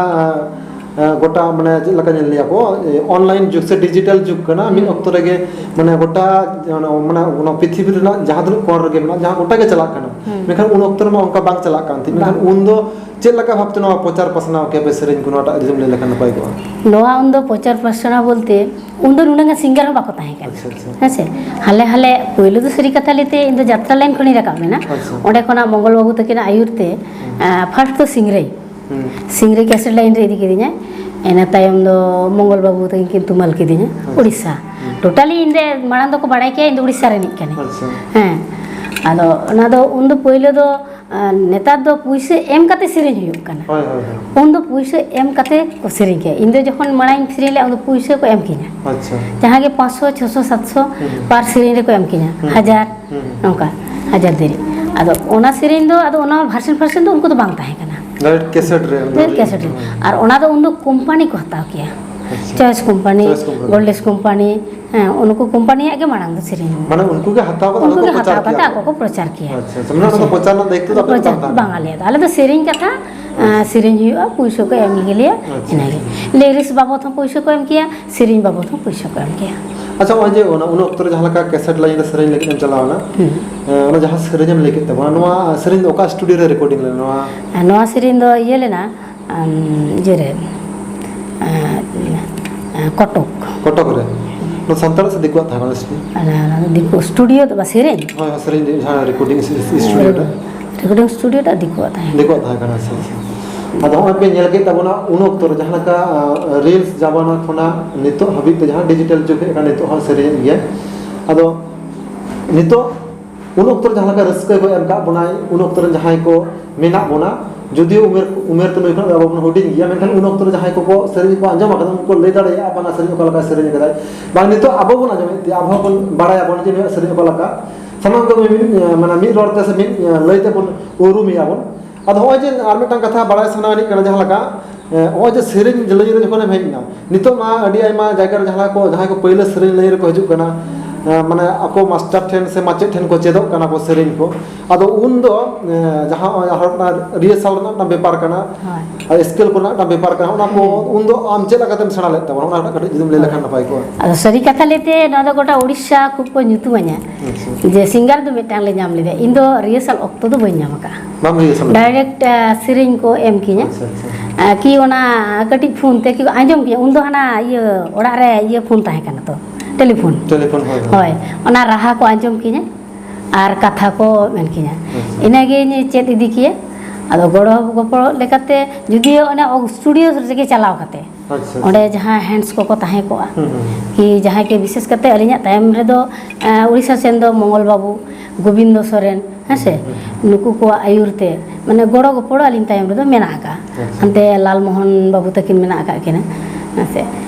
ᱮ, ᱜᱚᱴᱟ, ᱢᱟᱱᱮ, ᱪᱮᱫ ᱞᱮᱠᱟ ᱧᱮᱞ ᱞᱮᱭᱟ ᱠᱚ, ᱮ, ᱚᱱᱞᱟᱭᱤᱱ ᱡᱩᱜᱽ ᱥᱮ ᱰᱤᱡᱤᱴᱟᱞ ᱡᱩᱜᱽ ᱠᱟᱱᱟ, ᱢᱤᱫ ᱦᱩᱸ᱾ ᱚᱠᱛᱚ ᱨᱮᱜᱮ, ᱢᱟᱱᱮ, ᱜᱚᱴᱟ, ᱢᱟᱱᱮ, ᱚᱱᱟ ᱯᱨᱤᱛᱷᱤᱵᱤ ᱨᱮᱱᱟᱜ ᱡᱟᱦᱟᱸ ᱛᱤᱱᱟᱹᱜ ᱠᱚᱬ ᱨᱮᱜᱮ ᱢᱮᱱᱟᱜ, ᱡᱟᱦᱟᱸ ᱜᱚᱴᱟ ᱜᱮ ᱪᱟᱞᱟᱜ ᱠᱟᱱᱟ᱾ ᱦᱩᱸ᱾ ᱢᱮᱱᱠᱷᱟᱱ ᱩᱱ ᱚᱠᱛᱚ ᱨᱮᱢᱟ ᱚᱱᱠᱟ ᱵᱟᱝ ᱪᱟᱞᱟᱜ ᱠᱟᱱ ᱛᱟᱦᱮᱸᱫ᱾ ᱢᱮᱱᱠᱷᱟᱱ ᱵᱟᱝ᱾ ᱩᱱ ᱫᱚ ᱪᱮᱫ ᱞᱮᱠᱟ ᱵᱷᱟᱵᱛᱮ ᱱᱚᱣᱟ ᱯᱨᱚᱪᱟᱨ ᱯᱟᱥᱱᱟᱣ ᱠᱮᱭᱟ ᱯᱮ ᱥᱮᱨᱮᱧ ᱠᱚ, ᱱᱚᱣᱟᱴᱟᱜ ᱡᱩᱫᱤᱢ ᱞᱟᱹᱭ ᱞᱮᱠᱷᱟᱱ ᱱᱟᱯᱟᱭ ᱠᱚᱜᱼᱟ? ᱱᱚᱣᱟ ᱩᱱᱫᱚ ᱯᱨᱚᱪᱟᱨ ᱯᱟᱥᱱᱟᱣ ᱵᱚᱞᱛᱮ ᱩᱱᱫᱚ ᱱᱩᱱᱟᱹᱜ ᱜᱟᱱ ᱥᱤᱝᱜᱟᱨ ᱦᱚᱸ ᱵᱟᱠᱚ ᱛᱟᱦᱮᱸ ᱠᱟᱱᱟ᱾ ᱟᱪᱪᱷᱟ, ᱟᱪᱪᱷᱟ᱾ ᱦᱮᱸ ᱥᱮ? ᱦᱟᱞᱮ ᱦᱟᱞᱮ ᱯᱳᱭᱞᱳ ᱫᱚ ᱥᱟᱹᱨᱤ ᱠᱟᱛᱷᱟ ᱞᱟᱹᱭᱛᱮ ᱤᱧ ᱫᱚ ᱡᱟᱛᱨᱟ ᱞᱟᱭᱤᱱ ᱠᱷᱚᱱᱤᱧ ᱨᱟᱠᱟᱵ ᱞᱮᱱᱟ᱾ ᱟᱪᱪᱷᱟ᱾ ᱚᱸᱰᱮ ᱠᱷᱚᱱᱟᱜ ᱢᱚᱝᱜᱚᱞ ᱵᱟᱹᱵᱩ ᱛᱟᱹᱠᱤᱱᱟᱜ ᱟᱹᱭᱩᱨ ᱛᱮ, ᱦᱩᱸ᱾ ᱟᱸ, ᱯᱷᱟᱥᱴ ᱫᱚ ᱥᱤᱝᱨᱟᱹᱭ᱾ ᱦᱩᱸ᱾ ᱥᱤᱝᱨᱟᱹᱭ ᱠᱮᱥᱮᱴ ᱞᱟᱭᱤᱱ ᱨᱮ ᱤᱫᱤ ᱠᱤᱫᱤᱧᱟ᱾ ᱤᱱᱟᱹ ᱛᱟᱭᱚᱢ ᱫᱚ ᱢᱚᱝᱜᱚᱞ ᱵᱟᱹᱵᱩ ᱛᱟᱹᱠᱤᱱ ᱠᱤᱱ ᱛᱩᱢᱟᱹᱞ ᱠᱤᱫᱤᱧᱟ᱾ ᱟᱪᱪᱷᱟ᱾ ᱩᱲᱤᱥᱥᱟ᱾ ᱦᱩᱸ᱾ ᱴᱳᱴᱟᱞᱤ ᱤᱧ ᱫᱚ ᱢᱟᱲᱟᱝ ᱫᱚᱠᱚ ᱵᱟᱲᱟᱭ ᱠᱮᱭᱟ ᱤᱧ ᱫᱚ ᱩᱲᱤᱥᱥᱟ ᱨᱤᱱᱤᱡ ᱠᱟᱹᱱᱟᱹᱧ᱾ ᱟᱪᱪᱷᱟ᱾ ᱦᱮᱸ᱾ ᱟᱫᱚ ᱚᱱᱟ ᱫᱚ ᱩᱱ ᱫᱚ ᱯᱳᱭᱞᱳ ᱫᱚ, ᱟᱸ, ᱱᱮᱛᱟᱨ ᱫᱚ ᱯᱩᱭᱥᱟᱹ ᱮᱢ ᱠᱟᱛᱮ ᱥᱮᱨᱮᱧ ᱦᱩᱭᱩᱜ ᱠᱟᱱᱟ᱾ ᱦᱳᱭ, ᱦᱳᱭ, ᱦᱳᱭ᱾ ᱩᱱ ᱫᱚ ᱯᱩᱭᱥᱟᱹ ᱮᱢ ᱠᱟᱛᱮ ᱠᱚ ᱥᱮᱨᱮᱧ ᱠᱮᱭᱟ᱾ ᱤᱧ ᱫᱚ ᱡᱚᱠᱷᱚᱱ ᱢᱟᱲᱟᱝ ᱤᱧ ᱥᱮᱨᱮᱧ ᱞᱮᱫᱼᱟ, ᱩᱱ ᱫᱚ ᱯᱩᱭᱥᱟᱹ ᱠᱚ ᱮᱢ ᱠᱤᱧᱟ᱾ ᱟᱪᱪᱷᱟ᱾ ᱡᱟᱦᱟᱸ ᱜᱮ ᱯᱟᱸᱪᱥᱚ, ᱪᱷᱚᱥᱚ, ᱥᱟᱛᱥᱚ ᱦᱩᱸ᱾ ᱯᱟᱨ ᱥᱮᱨᱮᱧ ᱨᱮᱠᱚ ᱮᱢ ᱠᱤᱧᱟ᱾ ᱦᱩᱸ᱾ ᱦᱟᱡᱟᱨ, ᱦᱩᱸ᱾ ᱱᱚᱝᱠᱟ, ᱦᱟᱡᱟᱨ ᱫᱷᱟᱹᱨᱤᱡ᱾ ᱟᱫᱚ ᱚᱱᱟ ᱥᱮᱨᱮᱧ ᱫᱚ, ᱟᱫᱚ ᱚᱱᱟ ᱵᱷᱟᱨᱥᱮᱱ ᱯᱷᱟᱨᱥᱮᱱ ᱫᱚ ᱩᱱᱠᱩ ᱫᱚ ᱵᱟᱝ ᱛᱟᱦᱮᱸ ᱠᱟᱱᱟ᱾ ᱰᱟᱭᱨᱮᱠᱴ ᱠᱮᱥᱮᱴ ᱨᱮ? ᱰᱟᱭᱨᱮᱠᱴ ᱠᱮᱥᱮᱴ ᱨᱮ᱾ ᱟᱨ ᱚᱱᱟ ᱫᱚ ᱩᱱ ᱫᱚ ᱠᱳᱢᱯᱟᱱᱤ ᱠᱚ ᱦᱟᱛᱟᱣ ᱠᱮᱭᱟ᱾ ᱟᱪᱪᱷᱟ᱾ Choice company, Choice company. Goldies company, ᱦᱮᱸ, ᱩᱱᱠᱩ ᱠᱳᱢᱯᱟᱱᱤᱭᱟᱜ ᱜᱮ ᱢᱟᱲᱟᱝ ᱫᱚ ᱥᱮᱨᱮᱧ᱾ ᱢᱟᱱᱮ ᱩᱱᱠᱩ ᱜᱮ ᱦᱟᱛᱟᱣ ᱠᱟᱛᱮ ᱩᱱᱠᱩ ᱟᱠᱚ ᱜᱮ ᱠᱚ ᱯᱨᱚᱪᱟᱨ ᱦᱟᱛᱟᱣ ᱠᱟᱛᱮ ᱠᱮᱭᱟ? ᱟᱠᱚ ᱠᱚ ᱯᱨᱚᱪᱟᱨ ᱠᱮᱭᱟ᱾ ᱟᱪᱪᱷᱟ, ᱟᱪᱪᱷᱟ᱾ ᱢᱟᱱᱮ ᱚᱱᱟ ᱫᱚ ᱯᱨᱚᱪᱟᱨ ᱨᱮᱱᱟᱜ ᱫᱟᱭᱤᱛᱛᱚ ᱫᱚ ᱟᱯᱮ ᱫᱚ ᱵᱟᱝ ᱛᱟᱦᱮᱸ ᱠᱟᱱᱟ? ᱵᱟᱝ, ᱟᱞᱮᱭᱟᱜ ᱫᱚ᱾ ᱟᱞᱮ ᱫᱚ ᱥᱮᱨᱮᱧ ᱠᱟᱛᱷᱟ, ᱟᱸ, ᱥᱮᱨᱮᱧ ᱦᱩᱭᱩᱜᱼᱟ, ᱯᱩᱭᱥᱟᱹ ᱠᱚ ᱮᱢ ᱞᱮᱜᱮ ᱞᱮᱭᱟ, ᱟᱪᱪᱷᱟ, ᱤᱱᱟᱹᱜᱮ᱾ ᱟᱪᱪᱷᱟ᱾ ᱞᱤᱨᱤᱠᱥ ᱵᱟᱵᱚᱫ ᱦᱚᱸ ᱯᱩᱭᱥᱟᱹ ᱠᱚ ᱮᱢ ᱠᱮᱭᱟ, ᱥᱮᱨᱮᱧ ᱵᱟᱵᱚᱫ ᱦᱚᱸ ᱯᱩᱭᱥᱟᱹ ᱠᱚ ᱮᱢ ᱠᱮᱭᱟ᱾ ᱟᱪᱪᱷᱟ, ᱱᱚᱜᱼᱚᱭ ᱡᱮ ᱚᱱᱟ ᱩᱱ ᱚᱠᱛᱚ ᱨᱮ ᱡᱟᱦᱟᱸ ᱞᱮᱠᱟ ᱠᱮᱥᱮᱴ ᱞᱟᱭᱤᱱ ᱨᱮ ᱥᱮᱨᱮᱧ ᱞᱟᱹᱜᱤᱫ ᱮᱢ ᱪᱟᱞᱟᱣ ᱮᱱᱟ, ᱦᱩᱸ᱾ ᱮᱸ, ᱚᱱᱟ ᱡᱟᱦᱟᱸ ᱥᱮᱨᱮᱧ ᱮᱢ ᱞᱟᱹᱭ ᱠᱮᱫ ᱛᱟᱵᱚᱱᱟ, ᱱᱚᱣᱟ ᱥᱮᱨᱮᱧ ᱫᱚ ᱚᱠᱟ ᱥᱴᱩᱰᱤᱭᱳ ᱨᱮ ᱨᱮᱠᱚᱨᱰᱤᱝ ᱞᱮᱱᱟ? ᱱᱚᱣᱟ ᱟᱨ ᱱᱚᱣᱟ ᱥᱮᱨᱮᱧ ᱫᱚ ᱤᱭᱟᱹ ᱞᱮᱱᱟ, ᱟᱢ, ᱤᱭᱟᱹ ᱨᱮ, ᱟᱸ, ᱟᱸ, ᱠᱚᱴᱚᱠ᱾ ᱠᱚᱴᱚᱠ ᱨᱮ? ᱱᱚᱣᱟ ᱥᱟᱱᱛᱟᱲ ᱥᱮ ᱫᱤᱠᱩᱣᱟᱜ ᱛᱟᱦᱮᱸ ᱠᱟᱱᱟ ᱥᱴᱩᱰᱤᱭᱳ? ᱟᱨ ᱚᱱᱟ ᱫᱤᱠᱩ ᱥᱴᱩᱰᱤᱭᱳ ᱫᱚ ᱵᱟᱝ, ᱥᱮᱨᱮᱧ᱾ ᱦᱳᱭ, ᱦᱳᱭ, ᱥᱮᱨᱮᱧ ᱡᱟᱦᱟᱸ ᱨᱮᱠᱚᱨᱰᱤᱝ ᱥᱴᱩ-, ᱥᱴᱩᱰᱤᱭᱳ ᱨᱮ᱾ ᱨᱮᱠᱚᱨᱰᱤᱝ ᱥᱴᱩᱰᱤᱭᱳ ᱴᱟᱜ ᱫᱤᱠᱩᱣᱟᱜ ᱛᱟᱦᱮᱸ ᱠᱟᱱᱟ᱾ ᱫᱤᱠᱩᱣᱟᱜ ᱛᱟᱦᱮᱸ ᱠᱟᱱᱟ, ᱟᱪᱪᱷᱟ, ᱟᱪᱪᱷᱟ᱾ ᱟᱫᱚ ᱦᱚᱸᱜᱼᱚᱭ ᱯᱮ ᱧᱮᱞ ᱠᱮᱫ ᱛᱟᱵᱚᱱᱟ, ᱩᱱ ᱚᱠᱛᱚ ᱨᱮ ᱡᱟᱦᱟᱸ ᱞᱮᱠᱟ, ᱟᱸ, reels ᱡᱟᱢᱟᱱᱟ ᱠᱷᱚᱱᱟᱜ ᱱᱤᱛᱚᱜ ᱦᱟᱹᱵᱤᱡ ᱛᱮ ᱡᱟᱦᱟᱸ digital ᱡᱩᱜᱽ ᱦᱮᱡ ᱟᱠᱟᱱᱟ, ᱱᱤᱛᱚᱜ ᱦᱚᱸ ᱥᱮᱨᱮᱧᱮᱫ ᱜᱮᱭᱟᱭ᱾ ᱟᱫᱚ ᱱᱤᱛᱚᱜ ᱩᱱ ᱚᱠᱛᱚ ᱨᱮ ᱡᱟᱦᱟᱸ ᱞᱮᱠᱟ ᱨᱟᱹᱥᱠᱟᱹ ᱠᱚ ᱮᱢ ᱠᱟᱜ ᱵᱚᱱᱟᱭ, ᱩᱱ ᱚᱠᱛᱚ ᱨᱮ ᱡᱟᱦᱟᱸᱭ ᱠᱚ ᱢᱮᱱᱟᱜ ᱵᱚᱱᱟ, ᱡᱩᱫᱤᱭᱳ ᱩᱢᱮᱨ, ᱩᱢᱮᱨ ᱛᱮ ᱱᱩᱭ ᱠᱷᱚᱱᱟᱜ ᱫᱚ ᱟᱵᱚ ᱵᱚᱱ ᱦᱩᱰᱤᱧ ᱜᱮᱭᱟ, ᱢᱮᱱᱠᱷᱟᱱ ᱩᱱ ᱚᱠᱛᱚ ᱨᱮ ᱡᱟᱦᱟᱸᱭ ᱠᱚᱠᱚ ᱥᱮᱨᱮᱧ ᱠᱚ ᱟᱸᱡᱚᱢ ᱟᱠᱟᱫᱟ, ᱩᱱᱠᱩ ᱠᱚ ᱞᱟᱹᱭ ᱫᱟᱲᱮᱭᱟᱜᱼᱟ ᱵᱟᱝᱟ ᱥᱮᱨᱮᱧ ᱚᱠᱟ ᱞᱮᱠᱟ ᱥᱮᱨᱮᱧ ᱟᱠᱟᱫᱟᱭ᱾ ᱵᱟᱝ, ᱱᱤᱛᱚᱜ ᱟᱵᱚ ᱵᱚᱱ ᱟᱸᱡᱚᱢᱮᱫ ᱛᱮ ᱟᱵᱚ ᱦᱚᱸ ᱵᱚᱱ ᱵᱟᱲᱟᱭᱟᱵᱚᱱ ᱡᱮ ᱱᱩᱭᱟᱜ ᱥᱮᱨᱮᱧ ᱚᱠᱟ ᱞᱮᱠᱟ᱾ ᱥᱟᱱᱟᱢ ᱠᱚ ᱢᱤᱫ, ᱢᱟᱱᱮ ᱢᱤᱫ ᱨᱚᱲ ᱛᱮ ᱥᱮ ᱢᱤᱫ ᱞᱟᱹᱭ ᱛᱮᱵᱚᱱ ᱩᱨᱩᱢᱮᱭᱟ ᱵᱚᱱ᱾ ᱟᱫᱚ ᱦᱚᱸᱜᱼᱚᱭ ᱡᱮ ᱟᱨ ᱢᱤᱫᱴᱟᱝ ᱠᱟᱛᱷᱟ ᱵᱟᱲᱟᱭ ᱥᱟᱱᱟ ᱟᱹᱱᱤᱡ ᱠᱟᱱᱟ, ᱡᱟᱦᱟᱸ ᱞᱮᱠᱟ, ᱮ, ᱱᱚᱜᱼᱚᱭ ᱡᱮ ᱥᱮᱨᱮᱧ ᱞᱟᱹᱭ ᱨᱮ ᱡᱚᱠᱷᱚᱱᱮᱢ ᱦᱮᱡ ᱮᱱᱟ, ᱱᱤᱛᱚᱜ ᱢᱟ ᱟᱹᱰᱤ ᱟᱭᱢᱟ ᱡᱟᱭᱜᱟ ᱨᱮ ᱡᱟᱦᱟᱸ ᱠᱚ, ᱡᱟᱦᱟᱸᱭ ᱠᱚ ᱯᱟᱹᱭᱞᱟᱹ ᱥᱮᱨᱮᱧ ᱞᱟᱹᱭ ᱨᱮᱠᱚ ᱦᱤᱡᱩᱜ ᱠᱟᱱᱟ, ᱮ, ᱢᱟᱱᱮ ᱟᱠᱚ ᱢᱟᱥᱴᱟᱨ ᱴᱷᱮᱱ ᱥᱮ ᱢᱟᱪᱮᱫ ᱴᱷᱮᱱ ᱠᱚ ᱪᱮᱫᱚᱜ ᱠᱟᱱᱟ ᱠᱚ ᱥᱮᱨᱮᱧ ᱠᱚ᱾ ᱟᱫᱚ ᱩᱱ ᱫᱚ, ᱮ, ᱡᱟᱦᱟᱸ ᱱᱚᱜᱼᱚᱭ ᱟᱨᱦᱚᱸ ᱚᱱᱟ ᱨᱤᱦᱟᱨᱥᱟᱞ ᱨᱮᱱᱟᱜ ᱢᱤᱫᱴᱟᱝ ᱵᱮᱯᱟᱨ ᱠᱟᱱᱟ, ᱦᱳᱭ᱾ ᱟᱨ ᱥᱠᱮᱞ ᱠᱚᱨᱮᱱᱟᱜ ᱢᱤᱫᱴᱟᱝ ᱵᱮᱯᱟᱨ ᱠᱟᱱᱟ, ᱚᱱᱟ ᱠᱚ ᱦᱩᱸ᱾ ᱩᱱ ᱫᱚ ᱟᱢ ᱪᱮᱫ ᱞᱮᱠᱟᱛᱮᱢ ᱥᱮᱬᱟ ᱞᱮᱫ ᱛᱟᱵᱚᱱᱟ, ᱚᱱᱟ ᱨᱮᱱᱟᱜ ᱠᱟᱹᱴᱤᱡ ᱡᱩᱫᱤᱢ ᱞᱟᱹᱭ ᱞᱮᱠᱷᱟᱱ ᱱᱟᱯᱟᱭ ᱠᱚᱜᱼᱟ᱾ ᱟᱫᱚ ᱥᱟᱹᱨᱤ ᱠᱟᱛᱷᱟ ᱞᱟᱹᱭᱛᱮ, ᱱᱚᱣᱟ ᱫᱚ ᱜᱚᱴᱟ ᱳᱰᱤᱥᱟ ᱠᱷᱩᱵ ᱠᱚ ᱧᱩᱛᱩᱢᱟᱹᱧᱟ᱾ ᱟᱪᱪᱷᱟ᱾ ᱡᱮ ᱥᱤᱝᱜᱟᱨ ᱫᱚ ᱢᱤᱫᱴᱟᱝ ᱞᱮ ᱧᱟᱢ ᱞᱮᱫᱟ, ᱤᱧ ᱫᱚ ᱨᱤᱦᱟᱨᱥᱟᱞ ᱚᱠᱛᱚ ᱫᱚ ᱵᱟᱹᱧ ᱧᱟᱢ ᱟᱠᱟᱫᱼᱟ᱾ ᱵᱟᱢ ᱨᱤᱦᱟᱨᱥᱟᱞ ᱟᱠᱟᱫᱟ? ᱰᱟᱭᱨᱮᱠᱴ, ᱟ, ᱥᱮᱨᱮᱧ ᱠᱚ ᱮᱢ ᱠᱤᱧᱟ᱾ ᱟᱪᱪᱷᱟ, ᱟᱪᱪᱷᱟ᱾ ᱟ, ᱠᱤ ᱚᱱᱟ ᱠᱟᱹᱴᱤᱡ ᱯᱷᱳᱱ ᱛᱮ ᱠᱤ ᱟᱸᱡᱚᱢ ᱠᱤᱧᱟ, ᱩᱱᱫᱚ ᱦᱟᱱᱟ ᱤᱭᱟᱹ ᱚᱲᱟᱜ ᱨᱮ ᱤᱭᱟᱹ ᱯᱷᱳᱱ ᱛᱟᱦᱮᱸ ᱠᱟᱱᱟ ᱛᱚ, ᱴᱮᱞᱤᱯᱷᱳᱱ᱾ ᱴᱮᱞᱤᱯᱷᱳᱱ, ᱦᱳᱭ, ᱦᱳᱭ᱾ ᱦᱳᱭ, ᱚᱱᱟ ᱨᱟᱦᱟ ᱠᱚ ᱟᱸᱡᱚᱢ ᱠᱤᱧᱟ ᱟᱨ ᱠᱟᱛᱷᱟ ᱠᱚ ᱢᱮᱱ ᱠᱤᱧᱟ᱾ ᱟᱪᱪᱷᱟ᱾ ᱤᱱᱟᱹᱜᱤᱧ ᱪᱮᱫ ᱤᱫᱤ ᱠᱮᱭᱟ᱾ ᱟᱫᱚ ᱜᱚᱲᱚ ᱜᱚᱯᱚᱲᱚ ᱞᱮᱠᱟᱛᱮ ᱡᱩᱫᱤᱭᱳ ᱚᱱᱮ ᱚ-, ᱥᱴᱩᱰᱤᱭᱳ ᱨᱮᱜᱮ ᱪᱟᱞᱟᱣ ᱠᱟᱛᱮ, ᱟᱪᱪᱷᱟ, ᱟᱪᱪᱷᱟ᱾ ᱚᱸᱰᱮ ᱡᱟᱦᱟᱸ ᱦᱮᱱᱰᱥ ᱠᱚᱠᱚ ᱛᱟᱦᱮᱸ ᱠᱚᱜᱼᱟ, ᱦᱩᱸ, ᱦᱩᱸ, ᱦᱩᱸ᱾ ᱠᱤ ᱡᱟᱦᱟᱸᱭ ᱜᱮ ᱵᱤᱥᱮᱥ ᱠᱟᱛᱮ ᱟᱹᱞᱤᱧᱟᱜ ᱛᱟᱭᱚᱢ ᱨᱮᱫᱚ, ᱮᱸ, ᱩᱲᱤᱥᱥᱟ ᱥᱮᱱ ᱫᱚ ᱢᱚᱝᱜᱚᱞ ᱵᱟᱵᱩ, ᱜᱳᱵᱤᱱᱫᱚ ᱥᱚᱨᱮᱱ, ᱦᱮᱸ ᱥᱮ? ᱦᱩᱸ, ᱦᱩᱸ᱾ ᱱᱩᱠᱩ ᱠᱚᱣᱟᱜ ᱟᱹᱭᱩᱨ ᱛᱮ, ᱢᱟᱱᱮ, ᱜᱚᱲᱚ ᱜᱚᱯᱚᱲᱚ ᱟᱹᱞᱤᱧ ᱛᱟᱭᱚᱢ ᱨᱮᱫᱚ ᱢᱮᱱᱟᱜ ᱟᱠᱟᱫᱼᱟ᱾ ᱟᱪᱪᱷᱟ᱾ ᱦᱟᱱᱛᱮ ᱞᱟᱞᱢᱳᱦᱚᱱ ᱵᱟᱹᱵᱩ ᱛᱟᱹᱠᱤᱱ ᱢᱮᱱᱟᱜ ᱟᱠᱟᱫ ᱠᱤᱱᱟ, ᱦᱮᱸ ᱥᱮ?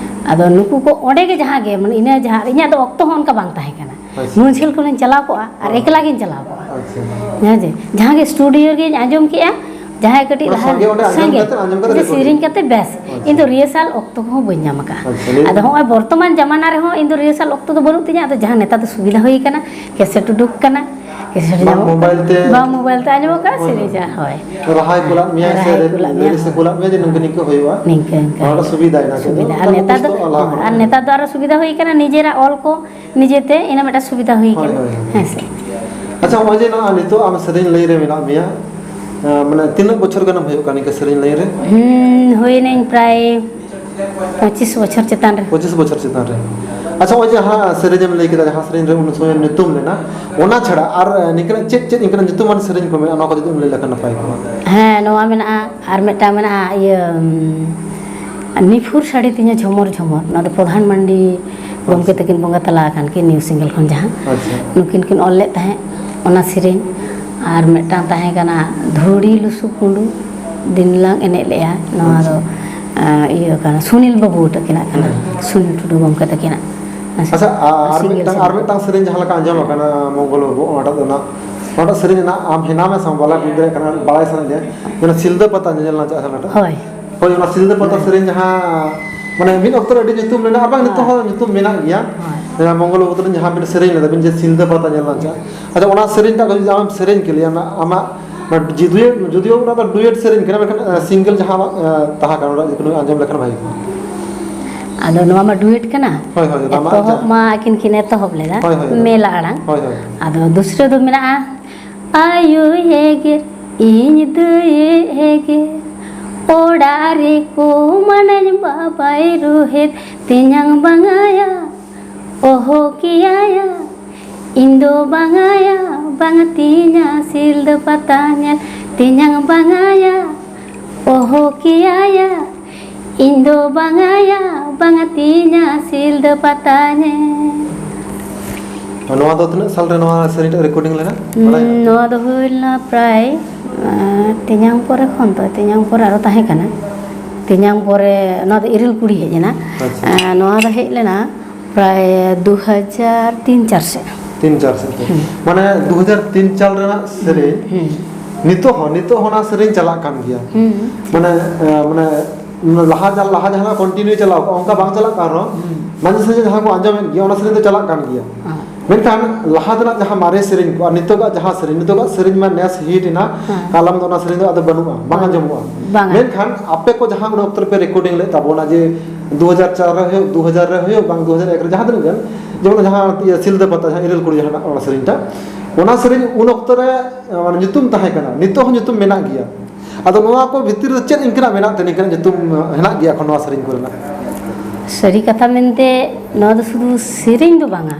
ᱟᱫᱚ ᱱᱩᱠᱩ ᱠᱚ ᱚᱸᱰᱮ ᱜᱮ ᱡᱟᱦᱟᱸ ᱜᱮ, ᱢᱟᱱᱮ, ᱤᱱᱟᱹ ᱡᱟᱦᱟᱸ, ᱤᱧᱟᱹᱜ ᱫᱚ ᱚᱠᱛᱚ ᱦᱚᱸ ᱚᱱᱠᱟ ᱵᱟᱝ ᱛᱟᱦᱮᱸ ᱠᱟᱱᱟ᱾ ᱟᱪᱪᱷᱟ᱾ ᱱᱩᱱ ᱡᱷᱟᱹᱞ ᱠᱷᱚᱱᱤᱧ ᱪᱟᱞᱟᱣ ᱠᱚᱜᱼᱟ ᱟᱨ ᱦᱳᱭ᱾ ᱮᱠᱞᱟ ᱜᱤᱧ ᱪᱟᱞᱟᱣ ᱠᱚᱜᱼᱟ᱾ ᱟᱪᱪᱷᱟ᱾ ᱦᱮᱸ ᱡᱮ, ᱡᱟᱦᱟᱸ ᱜᱮ ᱥᱴᱩᱰᱤᱭᱳ ᱨᱮᱜᱤᱧ ᱟᱸᱡᱚᱢ ᱠᱮᱜᱼᱟ, ᱡᱟᱦᱟᱸᱭ ᱠᱟᱹᱴᱤᱡ ᱢᱟᱱᱮ ᱞᱟᱦᱟ ᱥᱟᱸᱜᱮ ᱚᱸᱰᱮ ᱟᱸᱡᱚᱢ ᱥᱟᱸᱜᱮ, ᱠᱟᱛᱮ, ᱟᱸᱡᱚᱢ ᱠᱟᱛᱮ ᱡᱮ ᱨᱮᱠᱚᱨᱰᱤᱝ᱾ ᱥᱮᱨᱮᱧ ᱠᱟᱛᱮ ᱵᱮᱥ, ᱟᱪᱪᱷᱟ᱾ ᱤᱧ ᱫᱚ ᱨᱤᱦᱟᱨᱥᱟᱞ ᱚᱠᱛᱚ ᱠᱚᱦᱚᱸ ᱵᱟᱹᱧ ᱧᱟᱢ ᱟᱠᱟᱫᱼᱟ᱾ ᱟᱪᱪᱷᱟ, ᱞᱟᱹᱭ ᱟᱫᱚ ᱢᱮ᱾ ᱦᱚᱸᱜᱼᱚᱭ ᱵᱚᱨᱛᱚᱢᱟᱱ ᱡᱟᱢᱟᱱᱟ ᱨᱮᱦᱚᱸ ᱤᱧ ᱫᱚ ᱨᱤᱦᱟᱨᱥᱟᱞ ᱚᱠᱛᱚ ᱫᱚ ᱵᱟᱹᱱᱩᱜ ᱛᱤᱧᱟ, ᱟᱫᱚ ᱡᱟᱦᱟᱸ ᱱᱮᱛᱟᱨ ᱫᱚ ᱥᱩᱵᱤᱫᱷᱟ ᱦᱩᱭ ᱠᱟᱱᱟ, ᱠᱮᱥᱮᱴ ᱩᱰᱩᱠ ᱠᱟᱱᱟ, ᱠᱮᱥᱮᱴ ᱵᱟᱝ ᱧᱟᱢᱚᱜ ᱢᱳᱵᱟᱭᱤᱞ ᱛᱮ᱾ ᱵᱟᱝ ᱢᱳᱵᱟᱭᱤᱞ ᱛᱮ ᱟᱸᱡᱚᱢᱚᱜ ᱠᱟᱱᱟ, ᱦᱳᱭ, ᱥᱮᱨᱮᱧ ᱦᱳᱭ᱾ ᱡᱟ, ᱦᱳᱭ᱾ ᱨᱟᱦᱟᱭ ᱠᱩᱞᱟᱫ ᱢᱮᱭᱟᱭ ᱥᱮ ᱨᱟᱦᱟᱭ ᱠᱩᱞᱟᱫ ᱢᱮᱭᱟ, ᱞᱤᱨᱤᱠᱥ ᱮ ᱦᱳᱭ᱾ ᱠᱩᱞᱟᱫ ᱢᱮᱭᱟ ᱡᱮ ᱱᱤᱝᱠᱟᱹ ᱱᱤᱝᱠᱟᱹ ᱦᱩᱭᱩᱜᱼᱟ᱾ ᱱᱤᱝᱠᱟᱹ, ᱱᱤᱝᱠᱟᱹ᱾ ᱱᱚᱣᱟ ᱫᱚ ᱥᱩᱵᱤᱫᱷᱟ ᱮᱱᱟ ᱠᱤᱱᱛᱩ ᱥᱩᱵᱤᱫᱷᱟ᱾ ᱟᱨ ᱱᱚᱝᱠᱟᱱ ᱱᱮᱛᱟᱨ ᱫᱚ, ᱡᱤᱱᱤᱥ ᱟᱞᱟᱜᱽ ᱦᱳᱭ, ᱟᱨ ᱠᱟᱱᱟ᱾ ᱱᱮᱛᱟᱨ ᱫᱚ ᱟᱨᱚ ᱥᱩᱵᱤᱫᱷᱟ ᱦᱩᱭ ᱠᱟᱱᱟ, ᱱᱤᱡᱮᱨᱟᱜ ᱚᱞ ᱠᱚ ᱱᱤᱡᱮᱛᱮ, ᱤᱱᱟᱹ ᱢᱤᱫᱴᱟᱝ ᱥᱩᱵᱤᱫᱷᱟ ᱦᱩᱭ ᱦᱳᱭ, ᱠᱟᱱᱟ᱾ ᱦᱳᱭ, ᱦᱳᱭ᱾ ᱦᱮᱸ ᱥᱮ? ᱟᱪᱪᱷᱟ, ᱱᱚᱜᱼᱚᱭ ᱡᱮ ᱱᱚᱣᱟ ᱱᱤᱛᱚᱜ ᱟᱢ ᱥᱮᱨᱮᱧ ᱞᱟᱹᱭᱤᱱ ᱨᱮ ᱢᱮᱱᱟᱜ ᱢᱮᱭᱟ, ᱮᱸ, ᱢᱟᱱᱮ ᱛᱤᱱᱟᱹᱜ ᱵᱚᱪᱷᱚᱨ ᱜᱟᱱᱮᱢ ᱦᱩᱭᱩᱜ ᱠᱟᱱᱟ ᱱᱤᱝᱠᱟᱹ ᱥᱮᱨᱮᱧ ᱞᱟᱹᱭᱤᱱ ᱨᱮ? ᱦᱩᱸ, ᱦᱩᱭᱱᱟᱹᱧ ᱯᱨᱟᱭ ᱯᱚᱸᱪᱤᱥ ᱵᱚᱪᱷᱚᱨ ᱪᱮᱛᱟᱱ ᱨᱮ᱾ ᱯᱚᱸᱪᱤᱥ ᱵᱚᱪᱷᱚᱨ ᱪᱮᱛᱟᱱ ᱨᱮ᱾ ᱟᱪᱪᱷᱟ, ᱱᱚᱜᱼᱚᱭ ᱡᱟᱦᱟᱸ ᱥᱮᱨᱮᱧ ᱮᱢ ᱞᱟᱹᱭ ᱠᱮᱫᱟ, ᱡᱟᱦᱟᱸ ᱥᱮᱨᱮᱧ ᱨᱮ ᱩᱱ ᱥᱚᱢᱚᱭ ᱧᱩᱛᱩᱢ ᱞᱮᱱᱟ, ᱚᱱᱟ ᱪᱷᱟᱲᱟ ᱟᱨ ᱱᱤᱝᱠᱟᱹᱱᱟᱜ ᱪᱮᱫ ᱪᱮᱫ ᱤᱱᱠᱟᱹᱱᱟᱜ ᱧᱩᱛᱩᱢᱟᱱ ᱥᱮᱨᱮᱧ ᱠᱚ ᱢᱮᱱᱟᱜᱼᱟ, ᱱᱚᱣᱟ ᱠᱚ ᱡᱩᱫᱤᱢ ᱞᱟᱹᱭ ᱞᱮᱠᱷᱟᱱ ᱱᱟᱯᱟᱭ ᱠᱚᱜᱼᱟ᱾ ᱦᱮᱸ, ᱱᱚᱣᱟ ᱢᱮᱱᱟᱜᱼᱟ, ᱟᱨ ᱢᱤᱫᱴᱟᱝ ᱢᱮᱱᱟᱜᱼᱟ, ᱤᱭᱟᱹ, ᱩᱢ, ᱱᱤᱯᱷᱩᱨ ᱥᱟᱹᱲᱤ ᱛᱤᱧᱟᱹ ᱡᱷᱚᱢᱚᱨ ᱡᱷᱚᱢᱚᱨ, ᱱᱚᱣᱟ ᱫᱚ ᱯᱨᱚᱫᱷᱟᱱ ᱢᱟᱱᱰᱤ ᱜᱚᱢᱠᱮ ᱟᱪᱪᱷᱟ᱾ ᱛᱟᱹᱠᱤᱱ ᱵᱚᱸᱜᱟ ᱛᱟᱞᱟ ᱟᱠᱟᱱ ᱠᱤᱱ, ᱱᱤᱭᱩ ᱥᱤᱝᱜᱮᱞ ᱠᱷᱚᱱ ᱡᱟᱦᱟᱸ ᱟᱪᱪᱷᱟ᱾ ᱱᱩᱠᱤᱱ ᱠᱤᱱ ᱚᱞ ᱞᱮᱫ ᱛᱟᱦᱮᱸᱫ, ᱚᱱᱟ ᱥᱮᱨᱮᱧ᱾ ᱟᱨ ᱢᱤᱫᱴᱟᱝ ᱛᱟᱦᱮᱸ ᱠᱟᱱᱟ ᱫᱷᱩᱲᱤ ᱞᱩᱥᱩ ᱠᱩᱸᱰᱩ ᱫᱤᱱ ᱞᱟᱝ ᱮᱱᱮᱡ ᱞᱮᱜᱼᱟ, ᱱᱚᱣᱟ ᱟᱪᱪᱷᱟ᱾ ᱫᱚ, ᱟᱸ, ᱤᱭᱟᱹ ᱠᱟᱱᱟ, ᱥᱩᱱᱤᱞ ᱵᱟᱹᱵᱩ ᱛᱟᱹᱠᱤᱱᱟᱜ ᱠᱟᱱᱟ, ᱦᱮᱸ᱾ ᱥᱩᱱᱤᱞ ᱴᱩᱰᱩ ᱜᱚᱢᱠᱮ ᱛᱟᱹᱠᱤᱱᱟᱜ᱾ ᱟᱪᱪᱷᱟ, ᱟ-, ᱟᱨ ᱥᱤᱝᱜᱮᱞ ᱢᱤᱫᱴᱟᱝ, ᱟᱨ ᱥᱮᱨᱮᱧ᱾ ᱢᱤᱫᱴᱟᱝ ᱥᱮᱨᱮᱧ ᱡᱟᱦᱟᱸ ᱞᱮᱠᱟ ᱟᱸᱡᱚᱢ ᱟᱠᱟᱱᱟ, ᱢᱚᱝᱜᱚᱞ ᱵᱟᱹᱵᱩ, ᱚᱱᱟᱴᱟᱜ ᱫᱚ ᱱᱟᱜ, ᱚᱱᱟᱴᱟᱜ ᱥᱮᱨᱮᱧ ᱨᱮᱱᱟᱜ ᱟᱢ ᱦᱮᱱᱟᱢ ᱥᱟᱶ ᱵᱟᱞᱟ ᱠᱩᱲᱤ ᱜᱤᱫᱽᱨᱟᱹ ᱠᱟᱱᱟ, ᱵᱟᱲᱟᱭ ᱥᱟᱱᱟᱭᱮᱫ ᱞᱤᱧᱟ, ᱡᱮ ᱚᱱᱟ ᱥᱤᱞᱫᱟᱹ ᱯᱟᱛᱟ ᱧᱮᱧᱮᱞ ᱞᱟᱝ ᱪᱟᱞᱟᱜ ᱠᱟᱱᱟ, ᱚᱱᱟᱴᱟᱜ? ᱦᱳᱭ᱾ ᱦᱳᱭ, ᱚᱱᱟ ᱥᱤᱞᱫᱟᱹ ᱯᱟᱛᱟ ᱦᱳᱭ᱾ ᱥᱮᱨᱮᱧ ᱡᱟᱦᱟᱸ, ᱢᱟᱱᱮ, ᱢᱤᱫ ᱚᱠᱛᱚ ᱨᱮ ᱟᱹᱰᱤ ᱧᱩᱛᱩᱢ ᱞᱮᱱᱟ, ᱟᱨ ᱵᱟᱝ, ᱱᱤᱛᱚᱜ ᱦᱳᱭ᱾ ᱦᱚᱸ ᱧᱩᱛᱩᱢ ᱢᱮᱱᱟᱜ ᱜᱮᱭᱟ᱾ ᱦᱳᱭ᱾ ᱡᱟᱦᱟᱸ ᱢᱚᱝᱜᱚᱞ ᱵᱟᱹᱵᱩ ᱛᱟᱹᱠᱤᱱ ᱡᱟᱦᱟᱸ ᱵᱤᱱ ᱥᱮᱨᱮᱧ ᱞᱮᱫᱟ ᱵᱤᱱ, ᱡᱮ ᱥᱤᱞᱫᱟᱹ ᱯᱟᱛᱟ ᱧᱮᱞ ᱞᱟᱝ ᱪᱟᱞᱟᱜ᱾ ᱟᱪᱪᱷᱟ, ᱚᱱᱟ ᱥᱮᱨᱮᱧ ᱴᱟᱜ ᱠᱚ ᱡᱩᱫᱤ ᱟᱢᱮᱢ ᱥᱮᱨᱮᱧ ᱠᱮᱞᱮᱭᱟ, ᱟᱢᱟᱜ, ᱟᱢᱟᱜ, ᱡᱩᱫᱤᱭᱳ, ᱡᱩᱫᱤᱭᱳ ᱚᱱᱟ ᱫᱚ duet ᱥᱮᱨᱮᱧ ᱠᱟᱱᱟ, ᱢᱮᱱᱠᱷᱟᱱ, ᱟᱸ, ᱥᱤᱝᱜᱮᱞ ᱡᱟᱦᱟᱸ ᱟᱢᱟᱜ, ᱟᱸ, ᱛᱟᱦᱮᱸ ᱠᱟᱱᱟ, ᱚᱱᱟ ᱡᱩᱫᱤ ᱟᱸᱡᱚᱢ ᱞᱮᱠᱷᱟᱱ ᱵᱷᱟᱜᱮ ᱠᱚᱜᱼᱟ᱾ ᱟᱫᱚ ᱱᱚᱣᱟ ᱢᱟ duet ᱠᱟᱱᱟ᱾ ᱦᱳᱭ, ᱦᱳᱭ, ᱚᱱᱟ ᱢᱟ ᱮᱛᱚᱦᱚᱵ ᱟᱸᱡᱚᱢ᱾ ᱢᱟ ᱟᱹᱠᱤᱱ ᱠᱤᱱ ᱮᱛᱚᱦᱚᱵ ᱞᱮᱫᱟ, ᱦᱳᱭ, ᱦᱳᱭ, ᱦᱳᱭ᱾ ᱢᱮᱞᱟ ᱟᱲᱟᱝ᱾ ᱦᱳᱭ, ᱦᱳᱭ᱾ ᱟᱫᱚ ᱫᱩᱥᱨᱟᱹ ᱫᱚ ᱢᱮᱱᱟᱜᱼᱟ, ᱟᱭᱳᱭ ᱮᱜᱮᱨ, ᱤᱧ ᱫᱟᱹᱭᱮ ᱮᱜᱮᱨ, ᱚᱲᱟᱜ ᱨᱮᱠᱚ ᱢᱟᱱᱟᱧ ᱵᱟᱵᱟᱭ ᱨᱩᱦᱮᱫ, ᱛᱮᱧᱟᱝ ᱵᱟᱝᱟᱭᱟ, ᱚᱦᱚ ᱠᱮᱭᱟᱭᱟ, ᱤᱧ ᱫᱚ ᱵᱟᱝᱟᱭᱟ, ᱵᱟᱝᱟ ᱛᱤᱧᱟ ᱥᱤᱞᱫᱟᱹ ᱯᱟᱛᱟ ᱧᱮᱞ, ᱛᱮᱧᱟᱝ ᱵᱟᱝᱟᱭᱟ, ᱚᱦᱚ ᱠᱮᱭᱟᱭᱟ, ᱤᱧ ᱫᱚ ᱵᱟᱝᱟᱭᱟ, ᱵᱟᱝᱟ ᱛᱤᱧᱟ ᱥᱤᱞᱫᱟᱹ ᱯᱟᱛᱟ ᱧᱮᱞ᱾ ᱱᱚᱣᱟ ᱫᱚ ᱛᱤᱱᱟᱹᱜ ᱥᱟᱞ ᱨᱮ ᱱᱚᱣᱟ ᱥᱮᱨᱮᱧ ᱴᱟᱜ recording ᱞᱮᱱᱟ? ᱵᱟᱲᱟᱭ ᱦᱩᱸ, ᱢᱮᱱᱟᱜᱼᱟ? ᱱᱚᱣᱟ ᱫᱚ ᱦᱩᱭ ᱞᱮᱱᱟ ᱯᱨᱟᱭ, ᱟᱸ, ᱛᱮᱧᱟᱝ ᱯᱚᱨᱮ ᱠᱷᱚᱱ ᱛᱚ, ᱛᱮᱧᱟᱝ ᱯᱚᱨᱮ ᱟᱨᱚ ᱛᱟᱦᱮᱸ ᱠᱟᱱᱟ᱾ ᱛᱮᱧᱟᱝ ᱯᱚᱨᱮ ᱱᱚᱣᱟ ᱫᱚ ᱤᱨᱤᱞ ᱠᱩᱲᱤ ᱦᱮᱡ ᱮᱱᱟ᱾ ᱟᱪᱪᱷᱟ᱾ ᱟᱸ, ᱱᱚᱣᱟ ᱫᱚ ᱦᱮᱡ ᱞᱮᱱᱟ ᱯᱨᱟᱭ ᱫᱩ ᱦᱟᱡᱟᱨ ᱛᱤᱱ ᱪᱟᱨ ᱥᱮᱫ᱾ ᱛᱤᱱ ᱪᱟᱨ ᱥᱮᱫ ᱛᱮ᱾ ᱦᱩᱸ᱾ ᱢᱟᱱᱮ ᱫᱩ ᱦᱟᱡᱟᱨ ᱛᱤᱱ ᱪᱟᱞ ᱨᱮᱱᱟᱜ ᱥᱮᱨᱮᱧ, ᱦᱩᱸ᱾ ᱱᱤᱛᱚᱜ ᱦᱚᱸ, ᱱᱤᱛᱚᱜ ᱦᱚᱸ ᱚᱱᱟ ᱥᱮᱨᱮᱧ ᱪᱟᱞᱟᱜ ᱠᱟᱱ ᱜᱮᱭᱟ᱾ ᱦᱩᱸ᱾ ᱢᱟᱱᱮ, ᱮ, ᱢᱟᱱᱮ, ᱞᱟᱦᱟ ᱡᱟ-, ᱞᱟᱦᱟ ᱡᱟᱦᱟᱸ continue ᱪᱟᱞᱟᱣ ᱠᱚᱜᱼᱟ, ᱚᱱᱠᱟ ᱵᱟᱝ ᱪᱟᱞᱟᱜ ᱠᱟᱱ ᱨᱮᱦᱚᱸ, ᱦᱩᱸ᱾ ᱢᱟᱡᱷᱮ ᱥᱟᱡᱷᱮ ᱡᱟᱦᱟᱸ ᱠᱚ ᱟᱸᱡᱚᱢᱮᱫ ᱜᱮᱭᱟ, ᱚᱱᱟ ᱥᱮᱨᱮᱧ ᱫᱚ ᱪᱟᱞᱟᱜ ᱠᱟᱱ ᱜᱮᱭᱟ᱾ ᱦᱮᱸ᱾ ᱢᱮᱱᱠᱷᱟᱱ ᱞᱟᱦᱟ ᱛᱮᱱᱟᱜ ᱡᱟᱦᱟᱸ ᱢᱟᱨᱮ ᱥᱮᱨᱮᱧ ᱠᱚ ᱟᱨ ᱱᱤᱛᱚᱜᱟᱜ ᱡᱟᱦᱟᱸ ᱥᱮᱨᱮᱧ, ᱱᱤᱛᱚᱜᱟᱜ ᱥᱮᱨᱮᱧ ᱢᱟ ᱱᱮᱥ hit ᱮᱱᱟ, ᱦᱮᱸ᱾ ᱠᱟᱞᱚᱢ ᱫᱚ ᱚᱱᱟ ᱥᱮᱨᱮᱧ ᱫᱚ ᱟᱫᱚ ᱵᱟᱹᱱᱩᱜᱼᱟ, ᱵᱟᱝ ᱵᱟᱝ᱾ ᱟᱸᱡᱚᱢᱚᱜᱼᱟ᱾ ᱵᱟᱝ᱾ ᱢᱮᱱᱠᱷᱟᱱ ᱟᱯᱮ ᱠᱚ ᱡᱟᱦᱟᱸ ᱩᱱ ᱚᱠᱛᱚ ᱨᱮᱯᱮ recording ᱞᱮᱫ ᱛᱟᱵᱚᱱᱟ, ᱡᱮ ᱫᱩ ᱦᱟᱡᱟᱨ ᱪᱟᱨ ᱨᱮ ᱦᱩᱭᱩᱜ, ᱫᱩ ᱦᱟᱡᱟᱨ ᱨᱮ ᱦᱩᱭᱩᱜ, ᱵᱟᱝ ᱫᱩ ᱦᱟᱡᱟᱨ ᱮᱠ ᱨᱮ, ᱡᱟᱦᱟᱸ ᱛᱤᱱᱟᱹᱜ ᱜᱟᱱ, ᱡᱮᱢᱚᱱ ᱡᱟᱦᱟᱸ ᱤᱭᱟᱹ ᱥᱤᱞᱫᱟᱹ ᱯᱟᱛᱟ, ᱡᱟᱦᱟᱸ ᱤᱨᱤᱞ ᱠᱩᱲᱤ ᱡᱟᱦᱟᱸ ᱚᱱᱟ ᱥᱮᱨᱮᱧᱴᱟ, ᱚᱱᱟ ᱥᱮᱨᱮᱧ ᱩᱱ ᱚᱠᱛᱚ ᱨᱮ, ᱢᱟᱱᱮ, ᱧᱩᱛᱩᱢ ᱛᱟᱦᱮᱸ ᱠᱟᱱᱟ, ᱱᱤᱛᱚᱜ ᱦᱚᱸ ᱧᱩᱛᱩᱢ ᱢᱮᱱᱟᱜ ᱜᱮᱭᱟ᱾ ᱟᱫᱚ ᱱᱚᱣᱟ ᱠᱚ ᱵᱷᱤᱛᱤᱨ ᱨᱮ ᱪᱮᱫ ᱤᱱᱠᱟᱹᱱᱟᱜ ᱢᱮᱱᱟᱜ ᱛᱮ ᱱᱤᱝᱠᱟᱹᱱᱟᱜ ᱧᱩᱛᱩᱢ ᱦᱮᱱᱟᱜ ᱜᱮᱭᱟ ᱮᱠᱷᱚᱱ ᱱᱚᱣᱟ ᱥᱮᱨᱮᱧ ᱠᱚᱨᱮᱱᱟᱜ? ᱥᱟᱹᱨᱤ ᱠᱟᱛᱷᱟ ᱢᱮᱱᱛᱮ, ᱱᱚᱣᱟ ᱫᱚ ᱥᱩᱫᱷᱩ ᱥᱮᱨᱮᱧ ᱫᱚ ᱵᱟᱝᱟ,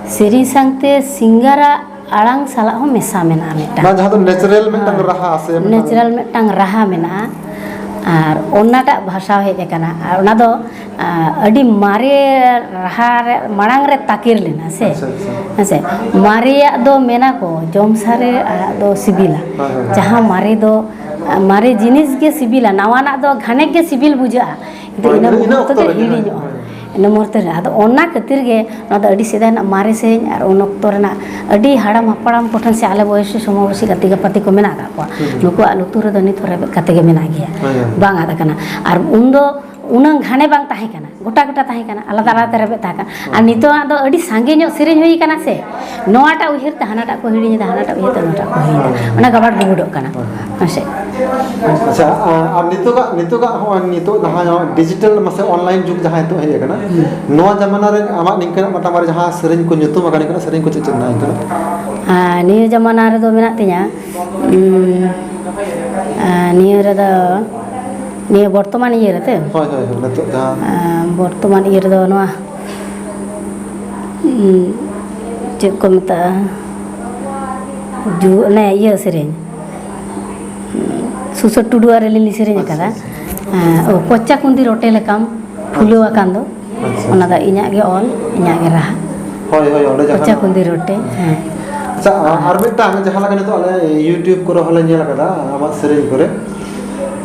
ᱥᱮᱨᱮᱧ ᱥᱟᱶᱛᱮ ᱥᱤᱝᱜᱟᱨᱟᱜ ᱟᱲᱟᱝ ᱥᱟᱞᱟᱜ ᱦᱚᱸ ᱢᱮᱥᱟ ᱢᱮᱱᱟᱜᱼᱟ ᱢᱤᱫᱴᱟᱝ᱾ ᱱᱚᱣᱟ ᱡᱟᱦᱟᱸ ᱫᱚ natural ᱢᱤᱫᱴᱟᱝ ᱦᱮᱸ᱾ ᱨᱟᱦᱟ ᱥᱮ ᱢᱤᱫᱴᱟᱝ ᱱᱮᱪᱟᱨᱟᱞ ᱢᱤᱫᱴᱟᱝ ᱨᱟᱦᱟ ᱢᱮᱱᱟᱜᱼᱟ, ᱟᱨ ᱚᱱᱟᱴᱟᱜ ᱵᱷᱟᱥᱟᱣ ᱦᱮᱡ ᱟᱠᱟᱱᱟ, ᱟᱨ ᱚᱱᱟ ᱫᱚ, ᱟ, ᱟᱹᱰᱤ ᱢᱟᱨᱮ ᱨᱟᱦᱟ ᱨᱮ, ᱢᱟᱲᱟᱝ ᱨᱮ ᱛᱟᱠᱮᱨ ᱞᱮᱱᱟ ᱥᱮ᱾ ᱟᱪᱪᱷᱟ, ᱟᱪᱪᱷᱟ᱾ ᱦᱮᱸ ᱥᱮ? ᱢᱟᱨᱮᱭᱟᱜ ᱫᱚ ᱢᱮᱱᱟ ᱠᱚ, "ᱡᱚᱢ ᱥᱟᱨᱮ ᱟᱲᱟᱜ ᱫᱚ ᱥᱤᱵᱤᱞᱟ", ᱦᱳᱭ, ᱦᱳᱭ, ᱦᱳᱭ᱾ ᱡᱟᱦᱟᱸ ᱢᱟᱨᱮ ᱫᱚ, ᱟ, ᱢᱟᱨᱮ ᱡᱤᱱᱤᱥ ᱜᱮ ᱥᱤᱵᱤᱞᱟ, ᱱᱟᱣᱟᱱᱟᱜ ᱫᱚ ᱜᱷᱟᱱᱮ ᱜᱮ ᱥᱤᱵᱤᱞ ᱵᱩᱡᱷᱟᱹᱜᱼᱟ, ᱠᱤᱱᱛᱩ ᱦᱳᱭ, ᱤᱱᱟᱹ ᱤᱱᱟᱹ ᱢᱩᱦᱩᱨᱛᱚ ᱚᱠᱛᱚ ᱜᱮ ᱨᱮᱜᱮ, ᱦᱳᱭ, ᱦᱤᱲᱤᱧᱚᱜᱼᱟ᱾ ᱦᱳᱭ᱾ ᱤᱱᱟᱹ ᱢᱩᱦᱩᱨᱛᱚ ᱨᱮ᱾ ᱟᱫᱚ ᱚᱱᱟ ᱠᱷᱟᱹᱛᱤᱨ ᱜᱮ ᱱᱚᱣᱟ ᱫᱚ ᱟᱹᱰᱤ ᱥᱮᱫᱟᱭ ᱨᱮᱱᱟᱜ ᱢᱟᱨᱮ ᱥᱮᱨᱮᱧ, ᱟᱨ ᱩᱱ ᱚᱠᱛᱚ ᱨᱮᱱᱟᱜ ᱟᱹᱰᱤ ᱦᱟᱲᱟᱢ ᱦᱟᱯᱲᱟᱢ ᱠᱚᱴᱷᱮᱱ ᱥᱮ ᱟᱞᱮ ᱵᱚᱭᱮᱥ ᱥᱚᱢᱚᱵᱚᱭᱥᱤ ᱜᱟᱛᱮ ᱜᱟᱯᱟᱛᱮ ᱠᱚ ᱢᱮᱱᱟᱜ ᱟᱠᱟᱫ ᱠᱚᱣᱟ, ᱦᱩᱸ, ᱦᱩᱸ᱾ ᱱᱩᱠᱩᱣᱟᱜ ᱞᱩᱛᱩᱨ ᱨᱮᱫᱚ ᱱᱤᱛ ᱦᱚᱸ ᱨᱮᱵᱮᱫ ᱠᱟᱛᱮ ᱜᱮ ᱢᱮᱱᱟᱜ ᱜᱮᱭᱟ, ᱦᱳᱭ, ᱦᱳᱭ᱾ ᱵᱟᱝ ᱟᱫ ᱟᱠᱟᱱᱟ᱾ ᱟᱨ ᱩᱱᱫᱚ ᱩᱱᱟᱹᱝ ᱜᱷᱟᱱᱮ ᱵᱟᱝ ᱛᱟᱦᱮᱸ ᱠᱟᱱᱟ, ᱜᱚᱴᱟ ᱜᱚᱴᱟ ᱛᱟᱦᱮᱸ ᱠᱟᱱᱟ, ᱟᱞᱟᱫᱟ ᱟᱞᱟᱫᱟ ᱛᱮ ᱨᱮᱵᱮᱫ ᱛᱟᱦᱮᱸ ᱠᱟᱱᱟ᱾ ᱟᱨ ᱦᱳᱭ᱾ ᱱᱤᱛᱚᱜᱟᱜ ᱫᱚ ᱟᱹᱰᱤ ᱥᱟᱸᱜᱮ ᱧᱚᱜ ᱥᱮᱨᱮᱧ ᱦᱩᱭ ᱠᱟᱱᱟ ᱥᱮ, ᱱᱚᱣᱟᱴᱟᱜ ᱩᱭᱦᱟᱹᱨ ᱛᱮ ᱦᱟᱱᱟᱴᱟᱜ ᱠᱚ ᱦᱤᱲᱤᱧᱮᱫᱟ, ᱦᱟᱱᱟᱴᱟᱜ ᱩᱭᱦᱟᱹᱨ ᱛᱮ ᱱᱚᱣᱟᱴᱟᱜ ᱠᱚ ᱦᱤᱲᱤᱧᱮᱫᱟ, ᱦᱳᱭ, ᱦᱳᱭ᱾ ᱚᱱᱟ ᱜᱟᱵᱟᱰ ᱜᱩᱵᱩᱰᱚᱜ ᱠᱟᱱᱟ᱾ ᱦᱳᱭ᱾ ᱦᱮᱸ ᱥᱮ? ᱟᱪᱪᱷᱟ, ᱟ-, ᱟᱨ ᱱᱤᱛᱚᱜᱟᱜ, ᱱᱤᱛᱚᱜᱟᱜ ᱦᱚᱸᱜᱼᱚᱭ ᱱᱤᱛᱚᱜ ᱡᱟᱦᱟᱸ ᱱᱚᱣᱟ digital ᱢᱟᱥᱮ online ᱡᱩᱜᱽ ᱡᱟᱦᱟᱸ ᱱᱤᱛᱚᱜ ᱦᱮᱡ ᱟᱠᱟᱱᱟ, ᱦᱩᱸ᱾ ᱱᱚᱣᱟ ᱡᱟᱢᱟᱱᱟ ᱨᱮ ᱟᱢᱟᱜ ᱱᱤᱝᱠᱟᱹᱱᱟᱜ ᱢᱚᱴᱟᱢᱩᱴᱤ ᱡᱟᱦᱟᱸ ᱥᱮᱨᱮᱧ ᱠᱚ ᱧᱩᱛᱩᱢ ᱟᱠᱟᱱ, ᱱᱤᱝᱠᱟᱹᱱᱟᱜ ᱥᱮᱨᱮᱧ ᱠᱚ ᱪᱮᱫ ᱪᱮᱫ ᱢᱮᱱᱟᱜᱼᱟ ᱱᱤᱝᱠᱟᱹᱱᱟᱜ? ᱟᱨ ᱱᱤᱭᱟᱹ ᱡᱟᱢᱟᱱᱟ ᱨᱮᱫᱚ ᱢᱮᱱᱟᱜ ᱛᱤᱧᱟ, ᱩᱸ, ᱟᱨ ᱱᱤᱭᱟᱹ ᱨᱮᱫᱚ, ᱱᱤᱭᱟᱹ ᱵᱚᱨᱛᱚᱢᱟᱱ ᱤᱭᱟᱹ ᱨᱮᱛᱮ? ᱦᱳᱭ, ᱦᱳᱭ, ᱦᱳᱭ, ᱱᱤᱛᱚᱜ ᱡᱟᱦᱟᱸ ᱟᱨ ᱵᱚᱨᱛᱚᱢᱟᱱ ᱤᱭᱟᱹ ᱨᱮᱫᱚ ᱱᱚᱣᱟ, ᱩᱸ, ᱪᱮᱫ ᱠᱚ ᱢᱮᱛᱟᱜᱼᱟ? ᱡᱩ-, ᱚᱱᱮ ᱤᱭᱟᱹ ᱥᱮᱨᱮᱧ, ᱥᱩᱥᱟᱹᱨ ᱴᱩᱰᱩᱣᱟᱜ ᱨᱮ ᱞᱤᱞᱤ ᱥᱮᱨᱮᱧ ᱟᱪᱪᱷᱟ, ᱟᱠᱟᱫᱟ᱾ ᱟᱪᱪᱷᱟ᱾ ᱦᱮᱸ, ᱚ, ᱠᱚᱪᱟ ᱠᱩᱸᱫᱤ ᱨᱚᱴᱮ ᱞᱮᱠᱟᱢ ᱯᱷᱩᱞᱟᱹᱣ ᱟᱪᱪᱷᱟ᱾ ᱟᱠᱟᱱ ᱫᱚ, ᱟᱪᱪᱷᱟ, ᱚᱱᱟ ᱫᱚ ᱟᱪᱪᱷᱟ᱾ ᱤᱧᱟᱹᱜ ᱜᱮ ᱚᱞ, ᱤᱧᱟᱹᱜ ᱜᱮ ᱨᱟᱦᱟ᱾ ᱦᱳᱭ, ᱦᱳᱭ, ᱚᱸᱰᱮ ᱡᱟᱦᱟᱸ ᱠᱚᱪᱟ ᱠᱩᱸᱫᱤ ᱨᱚᱴᱮ, ᱦᱮᱸ᱾ ᱟᱪᱪᱷᱟ, ᱟ-, ᱟᱨ ᱢᱤᱫᱴᱟᱝ ᱡᱟᱦᱟᱸ ᱞᱮᱠᱟ ᱱᱤᱛᱚᱜ ᱟᱞᱮ YouTube ᱠᱚᱨᱮ ᱦᱚᱸᱞᱮ ᱧᱮᱞ ᱟᱠᱟᱫᱟ ᱟᱢᱟᱜ ᱥᱮᱨᱮᱧ ᱠᱚᱨᱮ,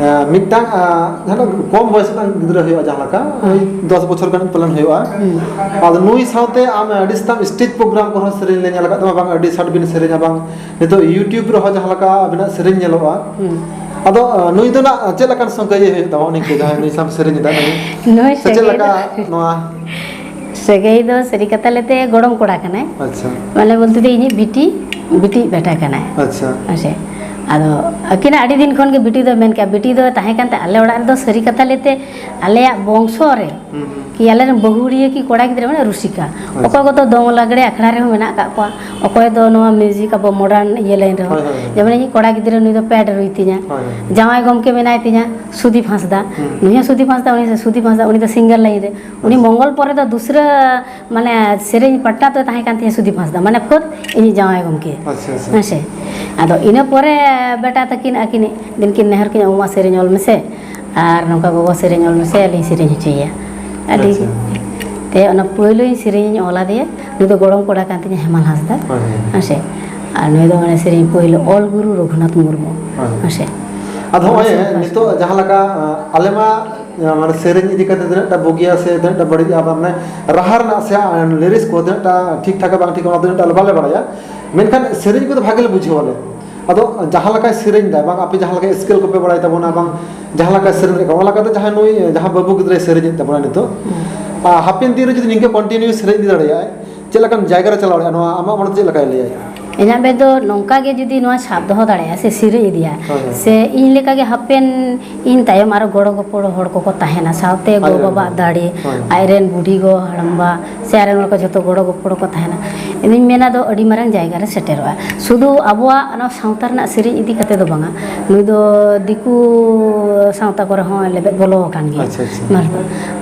ᱮ, ᱢᱤᱫᱴᱟᱝ, ᱟ, ᱡᱟᱦᱟᱸ ᱫᱚ ᱠᱚᱢ ᱵᱚᱭᱮᱥ ᱨᱮᱱᱟᱜ ᱜᱤᱫᱽᱨᱟᱹ ᱦᱩᱭᱩᱜᱼᱟ, ᱡᱟᱦᱟᱸ ᱞᱮᱠᱟ, ᱳᱭ ᱦᱩᱸ᱾ ᱫᱚᱥ ᱵᱚᱪᱷᱚᱨ ᱜᱟᱱ ᱯᱟᱞᱮᱱ ᱦᱩᱭᱩᱜᱼᱟ᱾ ᱦᱩᱸ᱾ ᱟᱫᱚ ᱱᱩᱭ ᱥᱟᱶᱛᱮ ᱟᱢ ᱟᱹᱰᱤ ᱥᱮᱛᱟᱜ stage program ᱠᱚᱨᱮ ᱦᱚᱸ ᱥᱮᱨᱮᱧ ᱞᱮ ᱧᱮᱞ ᱟᱠᱟᱫ ᱛᱟᱢᱟ, ᱵᱟᱝ ᱟᱹᱰᱤ ᱥᱟᱴ ᱵᱤᱱ ᱥᱮᱨᱮᱧᱟ, ᱵᱟᱝ ᱱᱤᱛᱚᱜ YouTube ᱨᱮᱦᱚᱸ ᱡᱟᱦᱟᱸ ᱞᱮᱠᱟ ᱟᱵᱤᱱᱟᱜ ᱥᱮᱨᱮᱧ ᱧᱮᱞᱚᱜᱼᱟ᱾ ᱦᱩᱸ᱾ ᱟᱫᱚ, ᱟ, ᱱᱩᱭ ᱫᱚ ᱱᱟᱜ ᱪᱮᱫ ᱞᱮᱠᱟᱱ ᱥᱟᱹᱜᱟᱹᱭ ᱦᱩᱭᱩᱜ ᱛᱟᱢᱟ, ᱩᱱᱤ ᱠᱚ ᱡᱟᱦᱟᱸᱭ ᱱᱩᱭ ᱥᱟᱶ ᱥᱮᱨᱮᱧ ᱮᱫᱟ, ᱱᱩᱭ? ᱱᱩᱭ ᱥᱮ ᱪᱮᱫ ᱥᱟᱹᱜᱟᱹᱭ ᱞᱮᱠᱟ ᱫᱚ, ᱱᱚᱣᱟ? ᱥᱟᱹᱜᱟᱹᱭ ᱫᱚ ᱥᱟᱹᱨᱤ ᱠᱟᱛᱷᱟ ᱞᱟᱹᱭᱛᱮ ᱜᱚᱲᱚᱢ ᱠᱚᱲᱟ ᱠᱟᱱᱟᱭ᱾ ᱟᱪᱪᱷᱟ᱾ ᱢᱟᱱᱮ ᱵᱚᱞᱛᱮ ᱫᱚ ᱤᱧᱤᱡ ᱵᱤᱴᱤ, ᱵᱤᱴᱤ ᱵᱮᱴᱟ ᱠᱟᱱᱟᱭ᱾ ᱟᱪᱪᱷᱟ᱾ ᱦᱮᱸᱥᱮ᱾ ᱟᱫᱚ ᱟᱹᱠᱤᱱᱟᱜ ᱟᱹᱰᱤ ᱫᱤᱱ ᱠᱷᱚᱱ ᱜᱮ ᱵᱤᱴᱤ ᱫᱚ ᱢᱮᱱ ᱠᱮᱜᱼᱟ, ᱵᱤᱴᱤ ᱫᱚ ᱛᱟᱦᱮᱸ ᱠᱟᱱ ᱛᱮ ᱟᱞᱮ ᱚᱲᱟᱜ ᱨᱮᱫᱚ ᱥᱟᱹᱨᱤ ᱠᱟᱛᱷᱟ ᱞᱟᱹᱭᱛᱮ ᱟᱞᱮᱭᱟᱜ ᱵᱚᱝᱥᱚ ᱨᱮ ᱦᱩᱸ, ᱦᱩᱸ᱾ ᱠᱤ ᱟᱞᱮᱨᱮᱱ ᱵᱟᱹᱦᱩᱲᱤᱭᱟᱹ ᱠᱤ ᱠᱚᱲᱟ ᱜᱤᱫᱽᱨᱟᱹ ᱢᱟᱱᱮ ᱨᱩᱥᱤᱠᱟ᱾ ᱟᱪᱪᱷᱟ᱾ ᱚᱠᱚᱭ ᱠᱚᱫᱚ ᱫᱚᱝ ᱞᱟᱜᱽᱲᱮ ᱟᱠᱷᱲᱟ ᱨᱮᱦᱚᱸ ᱢᱮᱱᱟᱜ ᱟᱠᱟᱫ ᱠᱚᱣᱟ, ᱚᱠᱚᱭ ᱫᱚ ᱱᱚᱣᱟ music ᱟᱵᱚ modern ᱤᱭᱟᱹ line ᱨᱮᱦᱚᱸ᱾ ᱦᱳᱭ, ᱦᱳᱭ, ᱦᱳᱭ᱾ ᱡᱮᱢᱚᱱ ᱤᱧᱤᱡ ᱠᱚᱲᱟ ᱜᱤᱫᱽᱨᱟᱹ ᱱᱩᱭ ᱫᱚ pad ᱨᱩᱭ ᱛᱤᱧᱟ᱾ ᱦᱳᱭ, ᱦᱳᱭ᱾ ᱡᱟᱶᱟᱭ ᱜᱚᱢᱠᱮ ᱢᱮᱱᱟᱭ ᱛᱤᱧᱟ ᱥᱩᱫᱤᱯ ᱦᱟᱸᱥᱫᱟ᱾ ᱦᱩᱸ᱾ ᱱᱩᱭ ᱦᱚᱸ ᱥᱩᱫᱤᱯ ᱦᱟᱸᱥᱫᱟ, ᱩᱱᱤ ᱥᱩᱫᱤᱯ ᱦᱟᱸᱥᱫᱟ, ᱩᱱᱤ ᱫᱚ singer line ᱨᱮ᱾ ᱩᱱᱤ ᱟᱪᱪᱷᱟ᱾ ᱢᱚᱝᱜᱚᱞ ᱯᱚᱨᱮ ᱫᱚ ᱫᱩᱥᱨᱟᱹ ᱢᱟᱱᱮ ᱥᱮᱨᱮᱧ ᱯᱟᱴᱱᱟᱨ ᱫᱚᱭ ᱛᱟᱦᱮᱸ ᱠᱟᱱ ᱛᱤᱧᱟ ᱥᱩᱫᱤᱯ ᱦᱟᱸᱥᱫᱟ, ᱢᱟᱱᱮ ᱠᱷᱩᱫ ᱤᱧᱤᱡ ᱡᱟᱶᱟᱭ ᱜᱚᱢᱠᱮ᱾ ᱟᱪᱪᱷᱟ, ᱟᱪᱪᱷᱟ᱾ ᱦᱮᱸ ᱥᱮ? ᱟᱫᱚ ᱤᱱᱟᱹ ᱯᱚᱨᱮ ᱵᱮᱴᱟ ᱛᱟᱹᱠᱤᱱ ᱟᱹᱠᱤᱱ ᱫᱤᱱ ᱠᱤᱱ ᱱᱮᱦᱚᱨ ᱠᱤᱱ, "ᱵᱟᱵᱟ ᱥᱮᱨᱮᱧ ᱚᱞ ᱢᱮᱥᱮ, ᱟᱨ ᱱᱚᱝᱠᱟ ᱜᱚᱜᱚ ᱥᱮᱨᱮᱧ ᱚᱞ ᱢᱮᱥᱮ, ᱟᱹᱞᱤᱧ ᱥᱮᱨᱮᱧ ᱦᱚᱪᱚᱭᱮᱭᱟ᱾" ᱟᱹᱰᱤ ᱟᱪᱪᱷᱟ᱾ ᱛᱮ ᱚᱱᱟ ᱯᱳᱭᱞᱳᱧ ᱥᱮᱨᱮᱧ ᱤᱧ ᱚᱞ ᱟᱫᱮᱭᱟ, ᱱᱩᱭ ᱫᱚ ᱜᱚᱲᱚᱢ ᱠᱚᱲᱟ ᱠᱟᱱ ᱛᱤᱧᱟ ᱦᱮᱢᱟᱞ ᱦᱟᱸᱥᱫᱟ᱾ ᱦᱳᱭ, ᱦᱳᱭ᱾ ᱦᱮᱸ ᱥᱮ? ᱟᱨ ᱱᱩᱭ ᱫᱚ ᱢᱟᱱᱮ ᱥᱮᱨᱮᱧ ᱯᱳᱭᱞᱳ ᱚᱞ ᱜᱩᱨᱩ ᱨᱚᱜᱷᱩᱱᱟᱛᱷ ᱢᱩᱨᱢᱩ᱾ ᱦᱳᱭ᱾ ᱦᱮᱸ ᱥᱮ? ᱟᱫᱚ ᱦᱚᱸᱜᱼᱚᱭ ᱚᱱᱟ ᱥᱮᱨᱮᱧ ᱱᱤᱛᱚᱜ ᱡᱟᱦᱟᱸ ᱞᱮᱠᱟ, ᱟᱞᱮ ᱢᱟ ᱢᱟᱱᱮ ᱥᱮᱨᱮᱧ ᱤᱫᱤ ᱠᱟᱛᱮ ᱛᱤᱱᱟᱹᱜ ᱴᱟ ᱵᱩᱜᱤᱭᱟ ᱥᱮ ᱛᱤᱱᱟᱹᱜ ᱴᱟ ᱵᱟᱹᱲᱤᱡᱼᱟ, ᱢᱟᱱᱮ ᱨᱟᱦᱟ ᱨᱮᱱᱟᱜ ᱥᱮ lyrics ᱠᱚ ᱛᱤᱱᱟᱹᱜ ᱴᱟ ᱴᱷᱤᱠ ᱴᱷᱟᱠᱟ ᱵᱟᱝ ᱴᱷᱤᱠᱟ, ᱚᱱᱟ ᱫᱚ ᱛᱤᱱᱟᱹᱜ ᱴᱟ ᱟᱞᱮ ᱵᱟᱞᱮ ᱵᱟᱲᱟᱭᱟ, ᱢᱮᱱᱠᱷᱟᱱ ᱥᱮᱨᱮᱧ ᱠᱚᱫᱚ ᱵᱷᱟᱜᱮ ᱞᱮ ᱵᱩᱡᱷᱟᱹᱣᱟᱞᱮ᱾ ᱟᱫᱚ ᱡᱟᱦᱟᱸ ᱞᱮᱠᱟᱭ ᱥᱮᱨᱮᱧ ᱫᱟ, ᱵᱟᱝ ᱟᱯᱮ ᱡᱟᱦᱟᱸ ᱞᱮᱠᱟ scale ᱠᱚᱯᱮ ᱵᱟᱲᱟᱭ ᱛᱟᱵᱚᱱᱟ, ᱵᱟᱝ ᱡᱟᱦᱟᱸ ᱞᱮᱠᱟᱭ ᱥᱮᱨᱮᱧ ᱫᱟᱲᱮᱭᱟᱜ ᱠᱟᱱᱟ, ᱚᱱᱟ ᱞᱮᱠᱟᱛᱮ ᱡᱟᱦᱟᱸᱭ ᱱᱩᱭ, ᱡᱟᱦᱟᱸ ᱵᱟᱹᱵᱩ ᱜᱤᱫᱽᱨᱟᱹᱭ ᱥᱮᱨᱮᱧᱮᱫ ᱛᱟᱵᱚᱱᱟ ᱱᱤᱛᱚᱜ, ᱦᱩᱸ᱾ ᱟᱨ ᱦᱟᱯᱮᱱ ᱫᱤᱱ ᱨᱮ ᱡᱩᱫᱤ ᱱᱤᱝᱠᱟᱹ continue ᱥᱮᱨᱮᱧ ᱤᱫᱤ ᱫᱟᱲᱮᱭᱟᱜᱼᱟᱭ, ᱪᱮᱫ ᱞᱮᱠᱟᱱ ᱡᱟᱭᱜᱟ ᱨᱮ ᱪᱟᱞᱟᱣ ᱫᱟᱲᱮᱭᱟᱜᱼᱟ, ᱱᱚᱣᱟ ᱟᱢᱟᱜ ᱢᱚᱱᱮ ᱪᱮᱫ ᱞᱮᱠᱟᱭ ᱞᱟᱹᱭᱟ? ᱤᱧᱟᱹᱜ ᱢᱮᱫ ᱫᱚ ᱱᱚᱝᱠᱟ ᱜᱮ ᱡᱩᱫᱤ ᱱᱚᱣᱟ ᱥᱟᱵ ᱫᱚᱦᱚ ᱫᱟᱲᱮᱭᱟᱜᱼᱟ ᱥᱮ ᱥᱮᱨᱮᱧ ᱤᱫᱤᱭᱟ, ᱦᱳᱭ, ᱦᱳᱭ᱾ ᱥᱮ ᱤᱧ ᱞᱮᱠᱟ ᱜᱮ ᱦᱟᱯᱮᱱ ᱤᱧ ᱛᱟᱭᱚᱢ ᱟᱨᱚ ᱜᱚᱲᱚ ᱜᱚᱯᱚᱲᱚ ᱦᱚᱲ ᱠᱚᱠᱚ ᱛᱟᱦᱮᱱᱟ, ᱥᱟᱶᱛᱮ ᱦᱳᱭ, ᱜᱚ ᱦᱳᱭ, ᱵᱟᱵᱟᱣᱟᱜ ᱦᱳᱭ᱾ ᱫᱟᱲᱮ, ᱦᱳᱭ᱾ ᱟᱡᱨᱮᱱ ᱵᱩᱰᱷᱤ ᱜᱚ, ᱦᱟᱲᱟᱢᱵᱟ, ᱥᱮ ᱟᱨ ᱱᱚᱣᱟ ᱠᱚ ᱡᱷᱚᱛᱚ ᱜᱚᱲᱚ ᱜᱚᱯᱚᱲᱚ ᱠᱚ ᱛᱟᱦᱮᱱᱟ, ᱤᱧ ᱫᱩᱧ ᱢᱮᱱᱟ ᱫᱚ ᱟᱹᱰᱤ ᱢᱟᱨᱟᱝ ᱡᱟᱭᱜᱟ ᱨᱮ ᱥᱮᱴᱮᱨᱚᱜᱼᱟ᱾ ᱥᱩᱫᱷᱩ ᱟᱵᱚᱣᱟᱜ ᱚᱱᱟ ᱥᱟᱶᱛᱟ ᱨᱮᱱᱟᱜ ᱥᱮᱨᱮᱧ ᱤᱫᱤ ᱠᱟᱛᱮ ᱫᱚ ᱵᱟᱝᱟ, ᱱᱩᱭ ᱫᱚ ᱫᱤᱠᱩ ᱥᱟᱶᱛᱟ ᱠᱚᱨᱮ ᱦᱚᱸ ᱞᱮᱵᱮᱫ ᱵᱚᱞᱚ ᱟᱠᱟᱱ ᱜᱮᱭᱟ᱾ ᱟᱪᱪᱷᱟ, ᱟᱪᱪᱷᱟ᱾ ᱢᱟᱨ ᱫᱚ᱾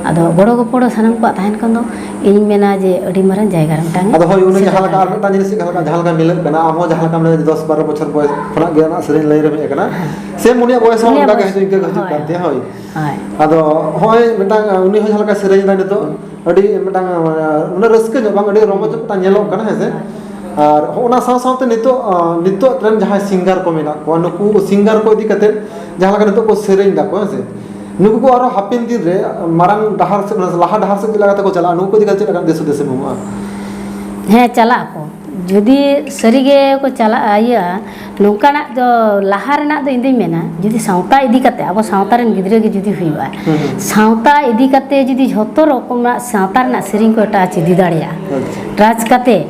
ᱟᱫᱚ ᱜᱚᱲᱚ ᱜᱚᱯᱚᱲᱚ ᱥᱟᱱᱟᱢ ᱠᱚᱣᱟᱜ ᱛᱟᱦᱮᱱ ᱠᱷᱟᱱ ᱫᱚ ᱤᱧ ᱢᱮᱱᱟ ᱡᱮ ᱟᱹᱰᱤ ᱢᱟᱨᱟᱝ ᱡᱟᱭᱜᱟ ᱨᱮ ᱢᱤᱫᱴᱟᱝ ᱟᱫᱚ ᱦᱳᱭ, ᱩᱱᱤ ᱥᱮᱴᱮᱨ ᱡᱟᱦᱟᱸ ᱞᱮᱠᱟ ᱟᱨ ᱫᱟᱲᱮᱭᱟᱜᱼᱟ᱾ ᱢᱤᱫᱴᱟᱝ ᱡᱤᱱᱤᱥ ᱡᱟᱦᱟᱸ ᱞᱮᱠᱟ, ᱡᱟᱦᱟᱸ ᱞᱮᱠᱟ ᱢᱤᱞᱟᱹᱜ ᱠᱟᱱᱟ, ᱟᱢ ᱦᱚᱸ ᱡᱟᱦᱟᱸ ᱞᱮᱠᱟᱢ ᱞᱟᱹᱭ ᱫᱚᱥ ᱵᱟᱨᱚ ᱵᱚᱪᱷᱚᱨ ᱵᱚᱭᱮᱥ ᱠᱷᱚᱱᱟᱜ ᱜᱮ ᱚᱱᱟ ᱥᱮᱨᱮᱧ line ᱨᱮᱢ ᱦᱮᱡ ᱟᱠᱟᱱᱟ, ᱦᱮᱸ᱾ ᱥᱮ ᱩᱱᱤᱭᱟᱜ ᱵᱚᱭᱮᱥ ᱦᱚᱸ ᱩᱱᱤᱭᱟᱜ ᱚᱱᱠᱟ ᱜᱮ ᱵᱚᱭᱮᱥ᱾ ᱦᱤᱡᱩᱜ, ᱤᱱᱠᱟᱹ ᱜᱮ ᱦᱤᱡᱩᱜ ᱦᱳᱭ᱾ ᱠᱟᱱ ᱛᱟᱭᱟ, ᱦᱳᱭ᱾ ᱦᱳᱭ᱾ ᱟᱫᱚ ᱦᱚᱸᱜᱼᱚᱭ ᱢᱤᱫᱴᱟᱝ, ᱩᱱᱤ ᱦᱚᱸ ᱡᱟᱦᱟᱸ ᱞᱮᱠᱟᱭ ᱥᱮᱨᱮᱧ ᱮᱫᱟ ᱱᱤᱛᱚᱜ, ᱟᱹᱰᱤ ᱢᱤᱫᱴᱟᱝ, ᱢᱟᱱᱮ, ᱩᱱᱟᱹᱜ ᱨᱟᱹᱥᱠᱟᱹ ᱧᱚᱜ ᱵᱟᱝ, ᱟᱹᱰᱤ ᱨᱚᱢᱚᱡᱽ ᱧᱚᱜ ᱢᱤᱫᱴᱟᱝ ᱧᱮᱞᱚᱜ ᱠᱟᱱᱟ, ᱦᱮᱸ ᱥᱮ? ᱟᱨ ᱦᱚᱸᱜᱼᱚ ᱱᱟ ᱥᱟᱶ ᱥᱟᱶᱛᱮ ᱱᱤᱛᱚᱜ, ᱟᱸ, ᱱᱤᱛᱚᱜ ᱨᱮᱱ ᱡᱟᱦᱟᱸᱭ singer ᱠᱚ ᱢᱮᱱᱟᱜ ᱠᱚᱣᱟ, ᱱᱩᱠᱩ singer ᱠᱚ ᱤᱫᱤ ᱠᱟᱛᱮ ᱡᱟᱦᱟᱸ ᱞᱮᱠᱟ ᱱᱤᱛᱚᱜ ᱠᱚ ᱥᱮᱨᱮᱧ ᱫᱟᱠᱚ, ᱦᱮᱸ ᱥᱮ? ᱱᱩᱠᱩ ᱠᱚ ᱟᱨᱚ ᱦᱟᱯᱮᱱ ᱫᱤᱱ ᱨᱮ ᱢᱟᱨᱟᱝ ᱰᱟᱦᱟᱨ ᱥᱮᱫ, ᱢᱟᱱᱮ ᱞᱟᱦᱟ ᱰᱟᱦᱟᱨ ᱥᱮᱫ ᱪᱮᱫ ᱞᱮᱠᱟ ᱠᱟᱛᱮ ᱠᱚ ᱪᱟᱞᱟᱜᱼᱟ, ᱱᱩᱠᱩ ᱠᱚ ᱤᱫᱤ ᱠᱟᱛᱮ ᱪᱮᱫ ᱞᱮᱠᱟᱱ ᱫᱤᱥ ᱦᱩᱫᱤᱥ ᱮᱢ ᱮᱢᱚᱜᱼᱟ? ᱦᱮᱸ, ᱪᱟᱞᱟᱜ ᱟᱠᱚ᱾ ᱡᱩᱫᱤ ᱥᱟᱹᱨᱤ ᱜᱮ ᱠᱚ ᱪᱟᱞᱟᱜᱼᱟ, ᱤᱭᱟᱹᱜᱼᱟ, ᱱᱚᱝᱠᱟᱱᱟᱜ ᱫᱚ ᱞᱟᱦᱟ ᱨᱮᱱᱟᱜ ᱫᱚ ᱤᱧ ᱫᱩᱧ ᱢᱮᱱᱟ, ᱡᱩᱫᱤ ᱥᱟᱶᱛᱟ ᱤᱫᱤ ᱠᱟᱛᱮ, ᱟᱵᱚ ᱥᱟᱶᱛᱟ ᱨᱮᱱ ᱜᱤᱫᱽᱨᱟᱹ ᱜᱮ ᱡᱩᱫᱤ ᱦᱩᱭᱩᱜᱼᱟ, ᱦᱩᱸ, ᱦᱩᱸ᱾ ᱥᱟᱶᱛᱟ ᱤᱫᱤ ᱠᱟᱛᱮ ᱡᱩᱫᱤ ᱡᱷᱚᱛᱚ ᱨᱚᱠᱚᱢᱟᱜ ᱥᱟᱶᱛᱟ ᱨᱮᱱᱟᱜ ᱥᱮᱨᱮᱧ ᱠᱚ ᱴᱟᱪ ᱤᱫᱤ ᱫᱟᱲᱮᱭᱟᱜᱼᱟ, ᱟᱪᱪᱷᱟ᱾ ᱴᱟᱪ ᱠᱟᱛᱮ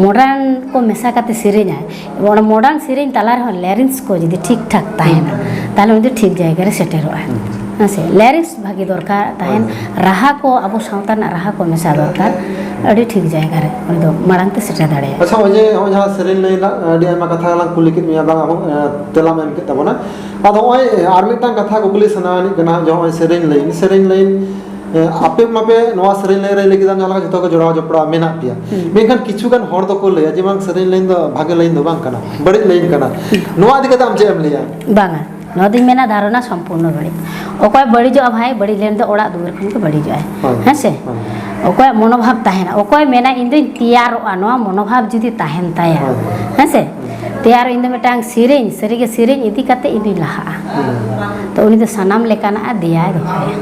ᱢᱚᱰᱟᱨᱱ ᱠᱚ ᱢᱮᱥᱟ ᱠᱟᱛᱮ ᱥᱮᱨᱮᱧᱟᱭ, ᱚᱱᱟ ᱢᱚᱰᱟᱨᱱ ᱥᱮᱨᱮᱧ ᱛᱟᱞᱟ ᱨᱮᱦᱚᱸ ᱞᱮᱨᱤᱝᱥ ᱠᱚ ᱡᱩᱫᱤ ᱴᱷᱤᱠ ᱴᱷᱟᱠ ᱛᱟᱦᱮᱱᱟ, ᱛᱟᱦᱚᱞᱮ ᱩᱱᱤ ᱫᱚ ᱴᱷᱤᱠ ᱡᱟᱭᱜᱟ ᱨᱮ ᱥᱮᱴᱮᱨᱚᱜᱼᱟᱭ᱾ ᱦᱮᱸ ᱥᱮ, ᱞᱮᱨᱤᱝᱥ ᱵᱷᱟᱹᱜᱤ ᱫᱚᱨᱠᱟᱨ ᱛᱟᱦᱮᱱ, ᱦᱳᱭ᱾ ᱨᱟᱦᱟ ᱠᱚ, ᱟᱵᱚ ᱥᱟᱶᱛᱟ ᱨᱮᱱᱟᱜ ᱨᱟᱦᱟ ᱠᱚ ᱢᱮᱥᱟ ᱫᱚᱨᱠᱟᱨ, ᱟᱹᱰᱤ ᱴᱷᱤᱠ ᱡᱟᱭᱜᱟ ᱨᱮ ᱩᱱᱤ ᱫᱚ ᱢᱟᱲᱟᱝ ᱛᱮ ᱥᱮᱴᱮᱨ ᱫᱟᱲᱮᱭᱟᱜᱼᱟ᱾ ᱟᱪᱪᱷᱟ, ᱱᱚᱜᱼᱚᱭ ᱡᱮ, ᱱᱚᱜᱼᱚᱭ ᱡᱟᱦᱟᱸ ᱥᱮᱨᱮᱧ ᱞᱟᱹᱭ ᱨᱮᱱᱟᱜ ᱟᱹᱰᱤ ᱟᱭᱢᱟ ᱠᱟᱛᱷᱟ ᱞᱟᱝ ᱠᱩᱞᱤ ᱠᱮᱫ ᱢᱮᱭᱟ, ᱵᱟᱝ ᱟᱵᱚ, ᱮ, ᱛᱮᱞᱟᱢ ᱮᱢ ᱠᱮᱫ ᱛᱟᱵᱚᱱᱟ᱾ ᱟᱫᱚ ᱱᱚᱜᱼᱚᱭ ᱟᱨ ᱢᱤᱫᱴᱟᱝ ᱠᱟᱛᱷᱟ ᱠᱩᱠᱞᱤ ᱥᱟᱱᱟᱭᱟᱱᱤᱡ ᱠᱟᱱᱟ, ᱡᱮ ᱱᱚᱜᱼᱚᱭ ᱥᱮᱨᱮᱧ ᱞᱟᱹᱭᱤᱱ, ᱥᱮᱨᱮᱧ ᱞᱟᱹᱭᱤᱱ, ᱮ, ᱟᱯᱮ ᱢᱟᱯᱮ ᱱᱚᱣᱟ ᱥᱮᱨᱮᱧ ᱞᱟᱹᱭᱤᱱ ᱨᱮ ᱞᱟᱹᱭ ᱠᱮᱫᱟᱢ ᱡᱟᱦᱟᱸ ᱞᱮᱠᱟ ᱡᱚᱛᱚ ᱜᱮ ᱡᱚᱲᱟᱣ ᱡᱚᱯᱲᱟᱣ ᱢᱮᱱᱟᱜ ᱯᱮᱭᱟ, ᱦᱩᱸ᱾ ᱢᱮᱱᱠᱷᱟᱱ ᱠᱤᱪᱷᱩ ᱜᱟᱱ ᱦᱚᱲ ᱫᱚᱠᱚ ᱞᱟᱹᱭᱟ ᱡᱮ ᱵᱟᱝ, ᱥᱮᱨᱮᱧ ᱞᱟᱹᱭᱤᱱ ᱫᱚ ᱵᱷᱟᱜᱮ ᱞᱟᱹᱭᱤᱱ ᱫᱚ ᱵᱟᱝ ᱠᱟᱱᱟ, ᱵᱟᱹᱲᱤᱡ ᱞᱟᱹᱭᱤᱱ ᱠᱟᱱᱟ᱾ ᱦᱩᱸ᱾ ᱱᱚᱣᱟ ᱤᱫᱤ ᱠᱟᱛᱮ ᱟᱢ ᱪᱮᱫ ᱮᱢ ᱞᱟᱹᱭᱟ? ᱵᱟᱝᱟ, ᱱᱚᱣᱟ ᱫᱚᱧ ᱢᱮᱱᱟ ᱫᱷᱟᱨᱚᱱᱟ ᱥᱚᱢᱯᱩᱨᱱᱚ ᱵᱟᱹᱲᱤᱡ᱾ ᱚᱠᱚᱭ ᱵᱟᱹᱲᱤᱡᱚᱜᱼᱟ ᱵᱷᱟᱭ, ᱵᱟᱹᱲᱤᱡ ᱞᱮᱱ ᱫᱚ ᱚᱲᱟᱜ ᱫᱩᱣᱟᱹᱨ ᱠᱷᱚᱱ ᱜᱮ ᱵᱟᱹᱲᱤᱡᱚᱜᱼᱟᱭ᱾ ᱦᱳᱭ᱾ ᱦᱮᱸ ᱥᱮ? ᱦᱳᱭ᱾ ᱚᱠᱚᱭᱟᱜ ᱢᱚᱱᱳᱵᱷᱟᱵ ᱛᱟᱦᱮᱱᱟ, ᱚᱠᱚᱭ ᱢᱮᱱᱟ ᱤᱧ ᱫᱚᱧ ᱛᱮᱭᱟᱨᱚᱜᱼᱟ, ᱱᱚᱣᱟ ᱢᱚᱱᱳᱵᱷᱟᱵ ᱡᱩᱫᱤ ᱛᱟᱦᱮᱱ ᱛᱟᱭᱟ, ᱦᱳᱭ᱾ ᱦᱮᱸ ᱥᱮ? ᱛᱮᱭᱟᱨ, ᱤᱧ ᱫᱚ ᱢᱤᱫᱴᱟᱝ ᱥᱮᱨᱮᱧ, ᱥᱟᱹᱨᱤᱜᱮ ᱥᱮᱨᱮᱧ ᱤᱫᱤ ᱠᱟᱛᱮ ᱤᱧ ᱫᱩᱧ ᱞᱟᱦᱟᱜᱼᱟ᱾ ᱦᱩᱸ᱾ ᱛᱚ ᱩᱱᱤ ᱫᱚ ᱥᱟᱱᱟᱢ ᱞᱮᱠᱟᱱᱟᱜ ᱮ ᱫᱮᱭᱟᱭ ᱫᱚᱦᱚᱭᱟ,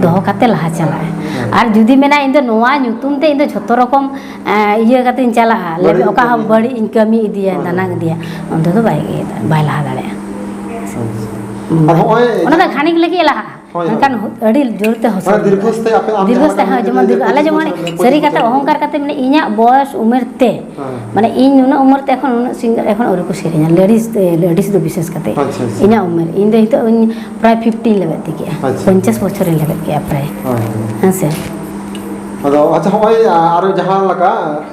ᱫᱚᱦᱚ ᱠᱟᱛᱮ ᱞᱟᱦᱟ ᱪᱟᱞᱟᱜᱼᱟᱭ᱾ ᱦᱩᱸ᱾ ᱟᱨ ᱡᱩᱫᱤ ᱢᱮᱱᱟ ᱤᱧ ᱫᱚ ᱱᱚᱣᱟ ᱧᱩᱛᱩᱢ ᱛᱮ ᱤᱧ ᱫᱚ ᱡᱷᱚᱛᱚ ᱨᱚᱠᱚᱢ, ᱮᱸ, ᱤᱭᱟᱹ ᱠᱟᱛᱮᱧ ᱪᱟᱞᱟᱜᱼᱟ, ᱵᱟᱹᱲᱤᱡ ᱞᱮᱵᱮᱫ ᱚᱠᱟ ᱦᱚᱸ ᱠᱟᱹᱢᱤ᱾ ᱵᱟᱹᱲᱤᱡ ᱤᱧ ᱠᱟᱹᱢᱤ ᱤᱫᱤᱭᱟ, ᱦᱩᱸ᱾ ᱫᱟᱱᱟᱝ ᱤᱫᱤᱭᱟ, ᱚᱱᱛᱮ ᱫᱚ ᱵᱟᱭ ᱤᱭᱟᱹᱭᱮᱫᱟ, ᱵᱟᱭ ᱞᱟᱦᱟ ᱫᱟᱲᱮᱭᱟᱜᱼᱟ᱾ ᱟᱪᱪᱷᱟ᱾ ᱦᱩᱸ᱾ ᱟᱫᱚ ᱱᱚᱜᱼᱚᱭ ᱚᱱᱟ ᱫᱚ ᱡᱟᱦᱟᱸ ᱠᱷᱟᱹᱱᱤᱠ ᱞᱟᱹᱜᱤᱫ ᱮ ᱞᱟᱦᱟᱜᱼᱟ᱾ ᱦᱳᱭ, ᱦᱳᱭ᱾ ᱢᱮᱱᱠᱷᱟᱱ ᱟᱹᱰᱤ ᱡᱳᱨ ᱛᱮ ᱦᱚᱸᱥᱚ-, ᱢᱟᱱᱮ ᱫᱤᱨᱜᱷᱚᱥᱛᱷᱟᱭᱤ ᱦᱚᱸ ᱫᱤᱨᱜᱷᱚᱥᱛᱷᱟᱭᱤ ᱡᱮᱢᱚᱱ ᱫᱤᱨᱜᱷᱚ-, ᱟᱞᱮ ᱡᱮᱢᱚᱱ ᱥᱟᱹᱨᱤ ᱠᱟᱛᱷᱟ ᱚᱦᱚᱝᱠᱟᱨ ᱠᱟᱛᱮ, ᱢᱟᱱᱮ ᱤᱧᱟᱹᱜ ᱵᱚᱭᱚᱥ ᱩᱢᱮᱨ ᱛᱮ, ᱦᱮᱸ᱾ ᱢᱟᱱᱮ ᱤᱧ ᱱᱩᱱᱟᱹᱜ ᱩᱢᱮᱨ ᱛᱮ ᱮᱠᱷᱚᱱ ᱩᱱᱟᱹᱜ ᱥᱤᱝᱜᱟᱨ ᱮᱠᱷᱚᱱ ᱟᱹᱣᱨᱤ ᱠᱚ ᱥᱮᱨᱮᱧᱟ, ᱞᱮᱰᱤᱥ, ᱞᱮᱰᱤᱥ ᱫᱚ ᱵᱤᱥᱮᱥ ᱠᱟᱛᱮ᱾ ᱟᱪᱪᱷᱟ, ᱟᱪᱪᱷᱟ᱾ ᱤᱧᱟᱹᱜ ᱩᱢᱮᱨ, ᱤᱧ ᱫᱚ ᱱᱤᱛᱚᱜ ᱤᱧ ᱯᱨᱟᱭ ᱯᱷᱤᱯᱴᱤᱱ ᱞᱮᱵᱮᱫ ᱛᱮᱜᱮ, ᱟᱪᱪᱷᱟ᱾ ᱯᱚᱧᱪᱟᱥ ᱵᱚᱪᱷᱚᱨᱤᱧ ᱞᱮᱵᱮᱫ ᱠᱮᱜᱼᱟ ᱯᱨᱟᱭ᱾ ᱦᱳᱭ, ᱦᱳᱭ᱾ ᱦᱮᱸ ᱥᱮ? ᱟᱫᱚ ᱟᱪᱪᱷᱟ, ᱦᱚᱸᱜᱼᱚᱭ ᱟᱨᱚ ᱡᱟᱦᱟᱸ ᱞᱮᱠᱟ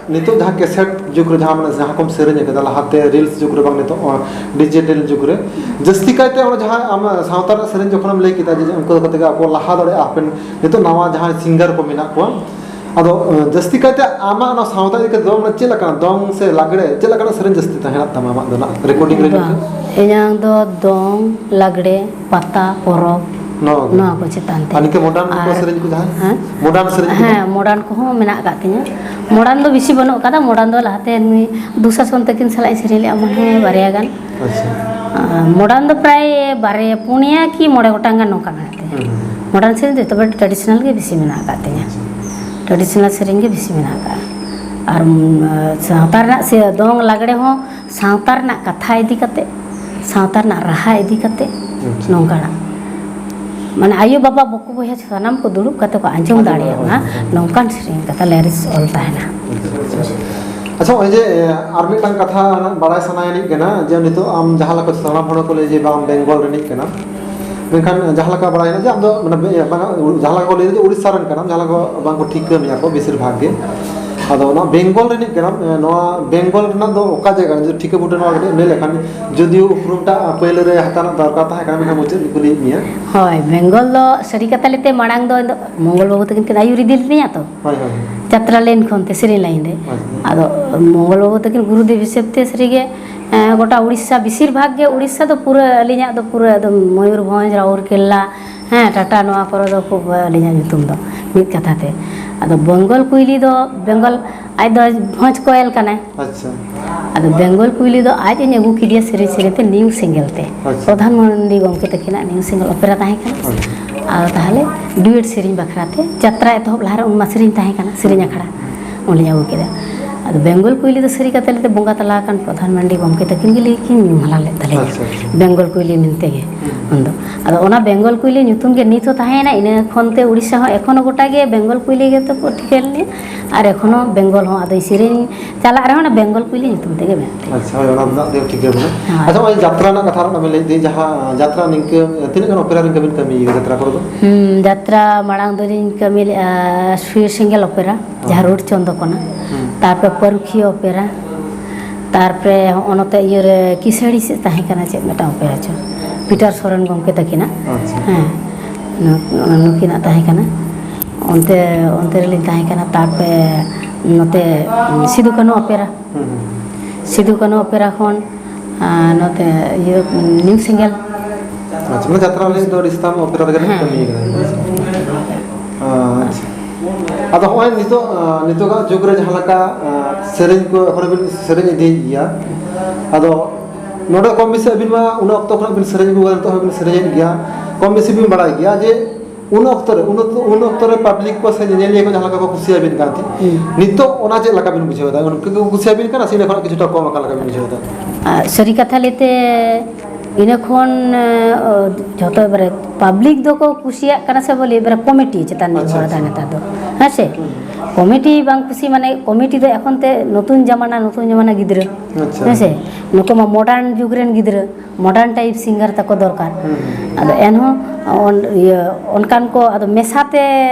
ᱱᱤᱛᱚᱜ ᱡᱟᱦᱟᱸ ᱠᱮᱥᱮᱴ ᱡᱩᱜᱽ ᱨᱮ ᱡᱟᱦᱟᱸ, ᱢᱟᱱᱮ, ᱡᱟᱦᱟᱸ ᱠᱚᱢ ᱥᱮᱨᱮᱧ ᱟᱠᱟᱫᱟ, ᱞᱟᱦᱟᱛᱮ ᱨᱤᱞᱥ ᱡᱩᱜᱽ ᱨᱮ ᱵᱟᱝ, ᱱᱤᱛᱚᱜ, ᱚ, ᱰᱤᱡᱤᱴᱟᱞ ᱡᱩᱜᱽ ᱨᱮ, ᱡᱟᱹᱥᱛᱤ ᱠᱟᱭᱛᱮ ᱚᱱᱟ ᱡᱟᱦᱟᱸ ᱟᱢ ᱥᱟᱶᱛᱟ ᱨᱮᱱᱟᱜ ᱥᱮᱨᱮᱧ ᱡᱚᱠᱷᱚᱱᱮᱢ ᱞᱟᱹᱭ ᱠᱮᱫᱟ ᱡᱮ ᱚᱱᱠᱟ ᱠᱟᱛᱮ ᱜᱮ ᱟᱵᱚ ᱞᱟᱦᱟ ᱫᱟᱲᱮᱭᱟᱜᱼᱟ, ᱦᱟᱯᱮᱱ ᱱᱤᱛᱚᱜ ᱱᱟᱣᱟ ᱡᱟᱦᱟᱸᱭ ᱥᱤᱝᱜᱟᱨ ᱠᱚ ᱢᱮᱱᱟᱜ ᱠᱚᱣᱟ, ᱟᱫᱚ, ᱚ, ᱡᱟᱹᱥᱛᱤ ᱠᱟᱭᱛᱮ ᱟᱢᱟᱜ ᱚᱱᱟ ᱥᱟᱶᱛᱟ ᱤᱫᱤ ᱠᱟᱛᱮ ᱫᱚ, ᱢᱟᱱᱮ, ᱪᱮᱫ ᱞᱮᱠᱟᱱᱟᱜ ᱫᱚᱝ ᱥᱮ ᱞᱟᱜᱽᱲᱮ, ᱪᱮᱫ ᱞᱮᱠᱟᱱᱟᱜ ᱥᱮᱨᱮᱧ ᱡᱟᱹᱥᱛᱤ ᱛᱟᱦᱮᱸᱱᱟ ᱛᱟᱢᱟ ᱟᱢᱟᱜ ᱫᱚ ᱱᱟᱜ ᱨᱮᱠᱚᱨᱰᱤᱝ ᱨᱮ? ᱵᱟᱝ, ᱱᱤᱝᱠᱟᱹ? ᱤᱧᱟᱹᱝ ᱫᱚ ᱫᱚᱝ, ᱞᱟᱜᱽᱲᱮ, ᱯᱟᱛᱟ, ᱯᱚᱨᱚᱵᱽ, ᱱᱚᱣᱟ ᱠᱚ᱾ ᱱᱚᱣᱟ ᱠᱚ ᱪᱮᱛᱟᱱ ᱛᱮ᱾ ᱟᱨ ᱱᱤᱝᱠᱟᱹ ᱢᱚᱰᱟᱨᱱ ᱠᱚ ᱟᱨ, ᱥᱮᱨᱮᱧ ᱠᱚ ᱡᱟᱦᱟᱸ? ᱦᱮᱸ? ᱢᱚᱰᱟᱨᱱ ᱥᱮᱨᱮᱧ ᱠᱚ? ᱦᱮᱸ, ᱢᱚᱰᱟᱨᱱ ᱠᱚᱦᱚᱸ ᱢᱮᱱᱟᱜ ᱟᱠᱟᱫ ᱛᱤᱧᱟᱹ᱾ ᱢᱚᱰᱟᱨᱱ ᱫᱚ ᱵᱮᱥᱤ ᱵᱟᱹᱱᱩᱜ ᱟᱠᱟᱫᱟ, ᱢᱚᱰᱟᱨᱱ ᱫᱚ ᱞᱟᱦᱟᱛᱮ ᱱᱩᱭ ᱫᱩᱥᱟᱥᱚᱱ ᱛᱟᱹᱠᱤᱱ ᱥᱟᱞᱟᱜ ᱤᱧ ᱥᱮᱨᱮᱧ ᱞᱮᱫᱼᱟ, ᱢᱚᱱᱮ ᱦᱚᱭ ᱵᱟᱨᱭᱟ ᱜᱟᱱ᱾ ᱟᱪᱪᱷᱟ᱾ ᱟᱨ ᱢᱚᱰᱟᱨᱱ ᱫᱚ ᱯᱨᱟᱭ ᱵᱟᱨᱭᱟ, ᱯᱩᱱᱭᱟ ᱠᱤ ᱢᱚᱬᱮ ᱜᱚᱴᱟᱝ ᱜᱟᱱ ᱱᱚᱝᱠᱟ ᱢᱮᱱᱟᱜ ᱛᱤᱧᱟᱹ᱾ ᱦᱩᱸ, ᱦᱩᱸ᱾ ᱢᱚᱰᱟᱨᱱ ᱥᱮᱨᱮᱧ ᱫᱚ ᱡᱚᱛᱚ ᱵᱮᱲ ᱴᱨᱟᱰᱤᱥᱚᱱᱟᱞ ᱜᱮ ᱵᱮᱥᱤ ᱢᱮᱱᱟᱜ ᱟᱠᱟᱫ ᱛᱤᱧᱟᱹ᱾ ᱟᱪᱪᱷᱟ᱾ ᱴᱨᱟᱰᱤᱥᱚᱱᱟᱞ ᱥᱮᱨᱮᱧ ᱜᱮ ᱵᱮᱥᱤ ᱢᱮᱱᱟᱜ ᱟᱠᱟᱫᱼᱟ᱾ ᱟᱨ, ᱩᱢ, ᱥᱟᱶᱛᱟ ᱨᱮᱱᱟᱜ ᱥᱮ ᱫᱚᱝ ᱞᱟᱜᱽᱲᱮ ᱦᱚᱸ ᱥᱟᱶᱛᱟ ᱨᱮᱱᱟᱜ ᱠᱟᱛᱷᱟ ᱤᱫᱤ ᱠᱟᱛᱮ, ᱥᱟᱶᱛᱟ ᱨᱮᱱᱟᱜ ᱨᱟᱦᱟ ᱤᱫᱤ ᱠᱟᱛᱮ, ᱟᱪᱪᱷᱟ᱾ ᱱᱚᱝᱠᱟᱱᱟᱜ, ᱢᱟᱱᱮ, ᱟᱭᱳ ᱵᱟᱵᱟ ᱵᱚᱠᱚ ᱵᱚᱭᱦᱟ ᱥᱟᱱᱟᱢ ᱠᱚ ᱫᱩᱲᱩᱵ ᱠᱟᱛᱮ ᱠᱚ ᱟᱸᱡᱚᱢ ᱟᱸᱡᱚᱢ ᱫᱟᱲᱮᱭᱟᱜ ᱫᱟᱲᱮᱭᱟᱜᱼᱟ, ᱢᱟ, ᱦᱳᱭ, ᱦᱳᱭ᱾ ᱱᱚᱝᱠᱟᱱ ᱥᱮᱨᱮᱧ ᱠᱟᱛᱷᱟ ᱞᱮᱨᱤᱥ ᱚᱞ ᱛᱟᱦᱮᱱᱟ᱾ ᱟᱪᱪᱷᱟ, ᱟᱪᱪᱷᱟ᱾ ᱟᱪᱪᱷᱟ, ᱱᱚᱜᱼᱚᱭ ᱡᱮ ᱮ, ᱟᱨ ᱢᱤᱫᱴᱟᱝ ᱠᱟᱛᱷᱟ ᱵᱟᱲᱟᱭ ᱥᱟᱱᱟᱭᱮᱫ ᱠᱟᱱᱟ, ᱡᱮ ᱱᱤᱛᱚᱜ ᱟᱢ ᱡᱟᱦᱟᱸ ᱞᱮᱠᱟ ᱥᱟᱱᱟᱢ ᱦᱚᱲ ᱠᱚ ᱞᱟᱹᱭᱟ ᱡᱮ ᱵᱟᱝ ᱵᱮᱝᱜᱚᱞ ᱨᱤᱱᱤᱡ ᱠᱟᱱᱟᱢ, ᱢᱮᱱᱠᱷᱟᱱ ᱡᱟᱦᱟᱸ ᱞᱮᱠᱟ ᱵᱟᱲᱟᱭᱮᱱᱟ ᱡᱮ ᱟᱢ ᱫᱚ ᱢᱟᱱᱮ ᱵᱮ- ᱵᱟᱝᱟ, ᱡᱟᱦᱟᱸ ᱞᱮᱠᱟ ᱠᱚ ᱞᱟᱹᱭᱟ ᱡᱮ ᱩᱲᱤᱥᱥᱟ ᱨᱮᱱ ᱠᱟᱱᱟᱢ, ᱡᱟᱦᱟᱸ ᱞᱮᱠᱟ ᱵᱟᱝ ᱠᱚ ᱴᱷᱤᱠᱟᱹ ᱢᱮᱭᱟ ᱠᱚ ᱵᱮᱥᱤᱨ ᱵᱷᱟᱜᱽ ᱜᱮ᱾ ᱟᱫᱚ ᱚᱱᱟ ᱵᱮᱝᱜᱚᱞ ᱨᱤᱱᱤᱡ ᱠᱟᱱᱟᱢ, ᱮ, ᱱᱚᱣᱟ ᱵᱮᱝᱜᱚᱞ ᱨᱮᱱᱟᱜ ᱫᱚ ᱚᱠᱟ ᱡᱟᱭᱜᱟ ᱨᱮ ᱡᱩᱫᱤ ᱴᱷᱤᱠᱟᱹ ᱵᱩᱴᱟᱹ ᱱᱚᱣᱟ ᱠᱟᱹᱴᱤᱡ ᱮᱢ ᱞᱟᱹᱭ ᱞᱮᱠᱷᱟᱱ, ᱡᱩᱫᱤᱭᱳ ᱩᱯᱨᱩᱢᱴᱟᱜ ᱯᱳᱭᱞᱳ ᱨᱮ ᱦᱟᱛᱟᱣ ᱨᱮᱱᱟᱜ ᱫᱚᱨᱠᱟᱨ ᱛᱟᱦᱮᱸ ᱠᱟᱱᱟ, ᱢᱮᱱᱠᱷᱟᱱ ᱢᱩᱪᱟᱹᱫ ᱨᱮᱧ ᱠᱩᱞᱤᱭᱮᱫ ᱢᱮᱭᱟ᱾ ᱦᱳᱭ, ᱵᱮᱝᱜᱚᱞ ᱫᱚ ᱥᱟᱹᱨᱤ ᱠᱟᱛᱷᱟ ᱞᱟᱹᱭᱛᱮ ᱢᱟᱲᱟᱝ ᱫᱚ ᱤᱧ ᱫᱚ ᱢᱚᱝᱜᱚᱞ ᱵᱟᱹᱵᱩ ᱛᱟᱹᱠᱤᱱ ᱠᱤᱱ ᱟᱹᱭᱩᱨ ᱤᱫᱤ ᱞᱤᱫᱤᱧᱟ ᱛᱚ᱾ ᱦᱳᱭ, ᱦᱳᱭ, ᱦᱳᱭ᱾ ᱡᱟᱛᱨᱟ ᱞᱟᱭᱤᱱ ᱠᱷᱚᱱ ᱛᱮ, ᱥᱮᱨᱮᱧ ᱞᱟᱭᱤᱱ ᱨᱮ᱾ ᱦᱳᱭ, ᱦᱳᱭ᱾ ᱟᱫᱚ ᱢᱚᱝᱜᱚᱞ ᱵᱟᱹᱵᱩ ᱛᱟᱹᱠᱤᱱ ᱜᱩᱨᱩᱫᱮᱵ ᱦᱤᱥᱟᱹᱵ ᱛᱮ ᱥᱟᱹᱨᱤᱜᱮ, ᱮᱸ, ᱜᱚᱴᱟ ᱩᱲᱤᱥᱥᱟ, ᱵᱮᱥᱤᱨ ᱵᱷᱟᱜᱽ ᱜᱮ ᱩᱲᱤᱥᱥᱟ ᱫᱚ ᱯᱩᱨᱟᱹ ᱟᱹᱞᱤᱧᱟᱜ ᱫᱚ ᱯᱩᱨᱟᱹ ᱮᱠᱫᱚᱢ ᱢᱚᱭᱩᱨᱵᱷᱚᱸᱡᱽ, ᱨᱟᱩᱨᱠᱮᱞᱞᱟ, ᱦᱮᱸ, ᱴᱟᱴᱟ, ᱱᱚᱣᱟ ᱠᱚᱨᱮ ᱫᱚ ᱠᱷᱩᱵ ᱟᱹᱞᱤᱧᱟᱜ ᱧᱩᱛᱩᱢ ᱫᱚ ᱢᱤᱫ ᱠᱟᱛᱷᱟ ᱛᱮ᱾ ᱟᱫᱚ ᱵᱮᱝᱜᱚᱞ ᱠᱩᱭᱞᱤ ᱫᱚ, ᱵᱮᱝᱜᱚᱞ, ᱟᱡ ᱫᱚ ᱵᱷᱚᱸᱡᱽ ᱠᱚᱭᱮᱞ ᱠᱟᱱᱟᱭ᱾ ᱟᱪᱪᱷᱟ᱾ ᱟᱫᱚ ᱵᱮᱝᱜᱚᱞ ᱠᱩᱭᱞᱤ ᱫᱚ ᱟᱡ ᱤᱧ ᱟᱹᱜᱩ ᱠᱮᱫᱮᱭᱟ ᱥᱮᱨᱮᱧ ᱥᱮᱨᱮᱧ ᱛᱮ ᱱᱤᱭᱩ ᱥᱤᱝᱜᱮᱞ ᱛᱮ᱾ ᱟᱪᱪᱷᱟ᱾ ᱯᱨᱚᱫᱷᱟᱱ ᱢᱟᱱᱰᱤ ᱜᱚᱢᱠᱮ ᱛᱟᱹᱠᱤᱱᱟᱜ ᱱᱤᱭᱩ ᱥᱤᱝᱜᱮᱞ ᱚᱯᱮᱨᱟ ᱛᱟᱦᱮᱸ ᱠᱟᱱᱟ᱾ ᱟᱪᱪᱷᱟ᱾ ᱟᱫᱚ ᱛᱟᱦᱚᱞᱮ ᱰᱩᱭᱮᱴ ᱥᱮᱨᱮᱧ ᱵᱟᱠᱷᱨᱟ ᱛᱮ ᱡᱟᱛᱨᱟ ᱮᱛᱚᱦᱚᱵ ᱞᱟᱦᱟᱨᱮ ᱩᱱ ᱢᱟ ᱥᱮᱨᱮᱧ ᱛᱟᱦᱮᱸ ᱠᱟᱱᱟ, ᱥᱮᱨᱮᱧ ᱟᱠᱷᱲᱟ᱾ ᱚᱸᱰᱮᱧ ᱟᱹᱜᱩ ᱠᱮᱫᱟ᱾ ᱟᱫᱚ ᱵᱮᱝᱜᱚᱞ ᱠᱩᱭᱞᱤ ᱫᱚ ᱥᱟᱹᱨᱤ ᱠᱟᱛᱷᱟ ᱞᱟᱹᱭᱛᱮ ᱵᱚᱸᱜᱟ ᱛᱟᱞᱟ ᱟᱠᱟᱱ ᱯᱨᱚᱫᱷᱟᱱ ᱢᱟᱱᱰᱤ ᱜᱚᱢᱠᱮ ᱛᱟᱹᱠᱤᱱ ᱜᱮ ᱞᱟᱹᱭ ᱠᱤᱱ ᱧᱩᱢ ᱦᱟᱞᱟᱝ ᱞᱮᱫ ᱛᱟᱹᱞᱤᱧᱟ᱾ ᱟᱪᱪᱷᱟ, ᱟᱪᱪᱷᱟ᱾ ᱵᱮᱝᱜᱚᱞ ᱠᱩᱭᱞᱤ ᱢᱮᱱᱛᱮ ᱜᱮ᱾ ᱦᱩᱸ᱾ ᱩᱱᱫᱚ᱾ ᱟᱫᱚ ᱚᱱᱟ ᱵᱮᱝᱜᱚᱞ ᱠᱩᱭᱞᱤ ᱧᱩᱛᱩᱢ ᱜᱮ ᱱᱤᱛ ᱦᱚᱸ ᱛᱟᱦᱮᱸᱭᱮᱱᱟ, ᱤᱱᱟᱹ ᱠᱷᱚᱱ ᱛᱮ ᱩᱲᱤᱥᱥᱟ ᱦᱚᱸ ᱮᱠᱷᱚᱱᱳ ᱜᱚᱴᱟ ᱜᱮ ᱵᱮᱝᱜᱚᱞ ᱠᱩᱭᱞᱤ ᱜᱮᱛᱚ ᱠᱚ ᱴᱷᱤᱠᱟᱹ ᱞᱤᱧᱟ᱾ ᱟᱨ ᱮᱠᱷᱚᱱᱳ ᱵᱮᱝᱜᱚᱞ ᱦᱚᱸ ᱟᱫᱚᱧ ᱥᱮᱨᱮᱧ ᱪᱟᱞᱟᱜ ᱨᱮᱦᱚᱸ ᱚᱱᱟ ᱵᱮᱝᱜᱚᱞ ᱠᱩᱭᱞᱤ ᱧᱩᱛᱩᱢ ᱛᱮᱜᱮ ᱢᱮᱱᱟᱜ ᱛᱤᱧᱟ᱾ ᱟᱪᱪᱷᱟ, ᱦᱳᱭ, ᱚᱱᱟ ᱨᱮᱱᱟᱜ ᱫᱚ ᱴᱷᱤᱠᱟᱹ ᱢᱮᱱᱟᱜᱼᱟ᱾ ᱦᱳᱭ᱾ ᱟᱪᱪᱷᱟ, ᱱᱚᱜᱼᱚᱭ ᱡᱟᱛᱨᱟ ᱨᱮᱱᱟᱜ ᱠᱟᱛᱷᱟ ᱨᱮᱱᱟᱜ ᱵᱮᱱ ᱞᱟᱹᱭ ᱤᱫᱤ, ᱡᱟᱦᱟᱸ ᱡᱟᱛᱨᱟ ᱱᱤᱝᱠᱟᱹ ᱛᱤᱱᱟᱹᱜ ᱜᱟᱱ ᱚᱯᱮᱨᱟ ᱨᱮᱱ ᱠᱟᱹᱢᱤ ᱠᱟᱹᱢᱤ ᱡᱟᱛᱨᱟ ᱠᱚᱨᱮ ᱫᱚ? ᱦᱩᱸ, ᱡᱟᱛᱨᱟ ᱢᱟᱲᱟᱝ ᱫᱚᱞᱤᱧ ᱠᱟᱹᱢᱤ ᱞᱮᱫᱼᱟ ᱥᱩᱭ ᱥᱮᱸᱜᱮᱞ ᱚᱯᱮᱨᱟ, ᱦᱮᱸ᱾ ᱡᱟᱦᱟᱸ ᱨᱩᱲ ᱪᱚᱱᱫᱚ ᱠᱚᱱᱟ᱾ ᱦᱮᱸ᱾ ᱛᱟᱨᱯᱚᱨ ᱯᱟᱹᱨᱩᱠᱷᱤᱭᱟᱹ ᱚᱯᱮᱨᱟ, ᱛᱟᱨᱯᱚᱨᱮ ᱦᱚᱸᱜᱼᱚ ᱱᱚᱛᱮ ᱤᱭᱟᱹᱨᱮ ᱠᱤᱥᱟᱹᱲᱤ ᱥᱮᱫ ᱛᱟᱦᱮᱸ ᱠᱟᱱᱟ ᱪᱮᱫ ᱢᱤᱫᱴᱟᱝ ᱚᱯᱮᱨᱟ ᱪᱚ, ᱯᱤᱴᱟᱨ ᱥᱚᱨᱮᱱ ᱜᱚᱢᱠᱮ ᱛᱟᱹᱠᱤᱱᱟᱜ᱾ ᱟᱪᱪᱷᱟ᱾ ᱦᱮᱸ, ᱱᱩ-, ᱱᱩᱠᱤᱱᱟᱜ ᱛᱟᱦᱮᱸ ᱠᱟᱱᱟ᱾ ᱚᱱᱛᱮ, ᱚᱱᱛᱮ ᱨᱮᱞᱤᱧ ᱛᱟᱦᱮᱸ ᱠᱟᱱᱟ᱾ ᱛᱟᱨᱯᱚᱨᱮ ᱱᱚᱛᱮ ᱥᱤᱫᱩ ᱠᱟᱹᱱᱦᱩ ᱚᱯᱮᱨᱟ᱾ ᱦᱩᱸ, ᱦᱩᱸ᱾ ᱥᱤᱫᱩ ᱠᱟᱹᱱᱦᱩ ᱚᱯᱮᱨᱟ ᱠᱷᱚᱱ, ᱟᱨ ᱱᱚᱛᱮ ᱤᱭᱟᱹ, ᱱᱤᱭᱩ ᱥᱤᱝᱜᱮᱞ᱾ ᱟᱪᱪᱷᱟ, ᱢᱟᱱᱮ ᱡᱟᱛᱨᱟ ᱞᱟᱹᱜᱤᱫ ᱫᱚ ᱟᱹᱰᱤ ᱥᱟᱢ ᱚᱯᱮᱨᱟ ᱨᱮᱜᱮ ᱦᱮᱸ᱾ ᱠᱟᱹᱢᱤ ᱠᱟᱱᱟ᱾ ᱟᱪᱪᱷᱟ᱾ ᱟᱫᱚ ᱦᱚᱸᱜᱼᱚᱭ ᱱᱤᱛᱚᱜ, ᱟᱸ, ᱱᱤᱛᱚᱜᱟᱜ ᱡᱩᱜᱽ ᱨᱮ ᱡᱟᱦᱟᱸ ᱞᱮᱠᱟ, ᱟᱸ, ᱥᱮᱨᱮᱧ ᱠᱚ ᱮᱠᱷᱚᱱ ᱵᱤᱱ ᱥᱮᱨᱮᱧ ᱤᱫᱤᱭᱮᱫ ᱜᱮᱭᱟ, ᱟᱫᱚ ᱱᱚᱰᱮ ᱠᱚᱢ ᱵᱮᱥᱤ ᱟᱹᱵᱤᱱ ᱢᱟ ᱩᱱ ᱚᱠᱛᱚ ᱠᱷᱚᱱᱟᱜ ᱵᱤᱱ ᱥᱮᱨᱮᱧ ᱟᱹᱜᱩ ᱠᱟᱫᱟ, ᱱᱤᱛᱚᱜ ᱦᱚᱸ ᱵᱤᱱ ᱥᱮᱨᱮᱧᱮᱫ ᱜᱮᱭᱟ, ᱠᱚᱢ ᱵᱮᱥᱤ ᱵᱤᱱ ᱵᱟᱲᱟᱭ ᱜᱮᱭᱟ ᱡᱮ ᱩᱱ ᱚᱠᱛᱚ ᱨᱮ, ᱩᱱ ᱚᱠᱛᱚ, ᱩᱱ ᱚᱠᱛᱚ ᱨᱮ ᱯᱟᱵᱽᱞᱤᱠ ᱠᱚ ᱥᱮ ᱧᱮᱧᱮᱞᱤᱭᱟᱹ ᱠᱚ ᱡᱟᱦᱟᱸ ᱞᱮᱠᱟ ᱠᱚ ᱠᱩᱥᱤᱭᱟᱵᱤᱱ ᱠᱟᱱ ᱛᱟᱦᱮᱸᱫ, ᱦᱩᱸ᱾ ᱱᱤᱛᱚᱜ ᱚᱱᱟ ᱪᱮᱫ ᱞᱮᱠᱟ ᱵᱤᱱ ᱵᱩᱡᱷᱟᱹᱣ ᱮᱫᱟ? ᱩᱱᱠᱩ ᱠᱚ ᱠᱩᱥᱤᱭᱟᱵᱤᱱ ᱠᱟᱱᱟ ᱥᱮ ᱤᱱᱟᱹ ᱠᱷᱚᱱᱟᱜ ᱠᱤᱪᱷᱩᱴᱟ ᱠᱚᱢ ᱟᱠᱟᱱ ᱞᱮᱠᱟ ᱵᱤᱱ ᱵᱩᱡᱷᱟᱹᱣ ᱮᱫᱟ? ᱟᱨ ᱥᱟᱹᱨᱤ ᱠᱟᱛᱷᱟ ᱞᱟᱹᱭᱛᱮ, ᱤᱱᱟᱹ ᱠᱷᱚᱱ ᱡᱷᱚᱛᱚ ᱮᱵᱟᱨᱮ ᱯᱟᱵᱽᱞᱤᱠ ᱫᱚᱠᱚ ᱠᱩᱥᱤᱭᱟᱜ ᱠᱟᱱᱟ ᱥᱮ ᱵᱚᱞᱮ ᱮᱵᱟᱨᱮ ᱠᱚᱢᱤᱴᱤ ᱪᱮᱛᱟᱱ ᱱᱤᱨᱵᱷᱚᱨ ᱫᱟ ᱱᱮᱛᱟᱨ ᱫᱚ᱾ ᱦᱮᱸ ᱥᱮ? ᱠᱚᱢᱤᱴᱤ ᱵᱟᱝ ᱠᱩᱥᱤ ᱢᱟᱱᱮ ᱠᱚᱢᱤᱴᱤ ᱫᱚ ᱮᱠᱷᱚᱱ ᱛᱮ ᱱᱚᱛᱩᱱ ᱡᱟᱢᱟᱱᱟ, ᱱᱚᱛᱩᱱ ᱡᱟᱢᱟᱱᱟ ᱜᱤᱫᱽᱨᱟᱹ᱾ ᱦᱮᱸ ᱥᱮ? ᱱᱩᱠᱩ ᱢᱟ ᱢᱚᱰᱟᱨᱱ ᱡᱩᱜᱽ ᱨᱮᱱ ᱜᱤᱫᱽᱨᱟᱹ, ᱢᱚᱰᱟᱨᱱ ᱴᱟᱭᱤᱯ ᱥᱤᱝᱜᱟᱨ ᱛᱟᱠᱚ ᱫᱚᱨᱠᱟᱨ᱾ ᱟᱫᱚ ᱮᱱᱦᱚᱸ ᱤᱭᱟᱹ ᱚᱱᱠᱟᱱ ᱠᱚ ᱟᱫᱚ ᱢᱮᱥᱟ ᱛᱮ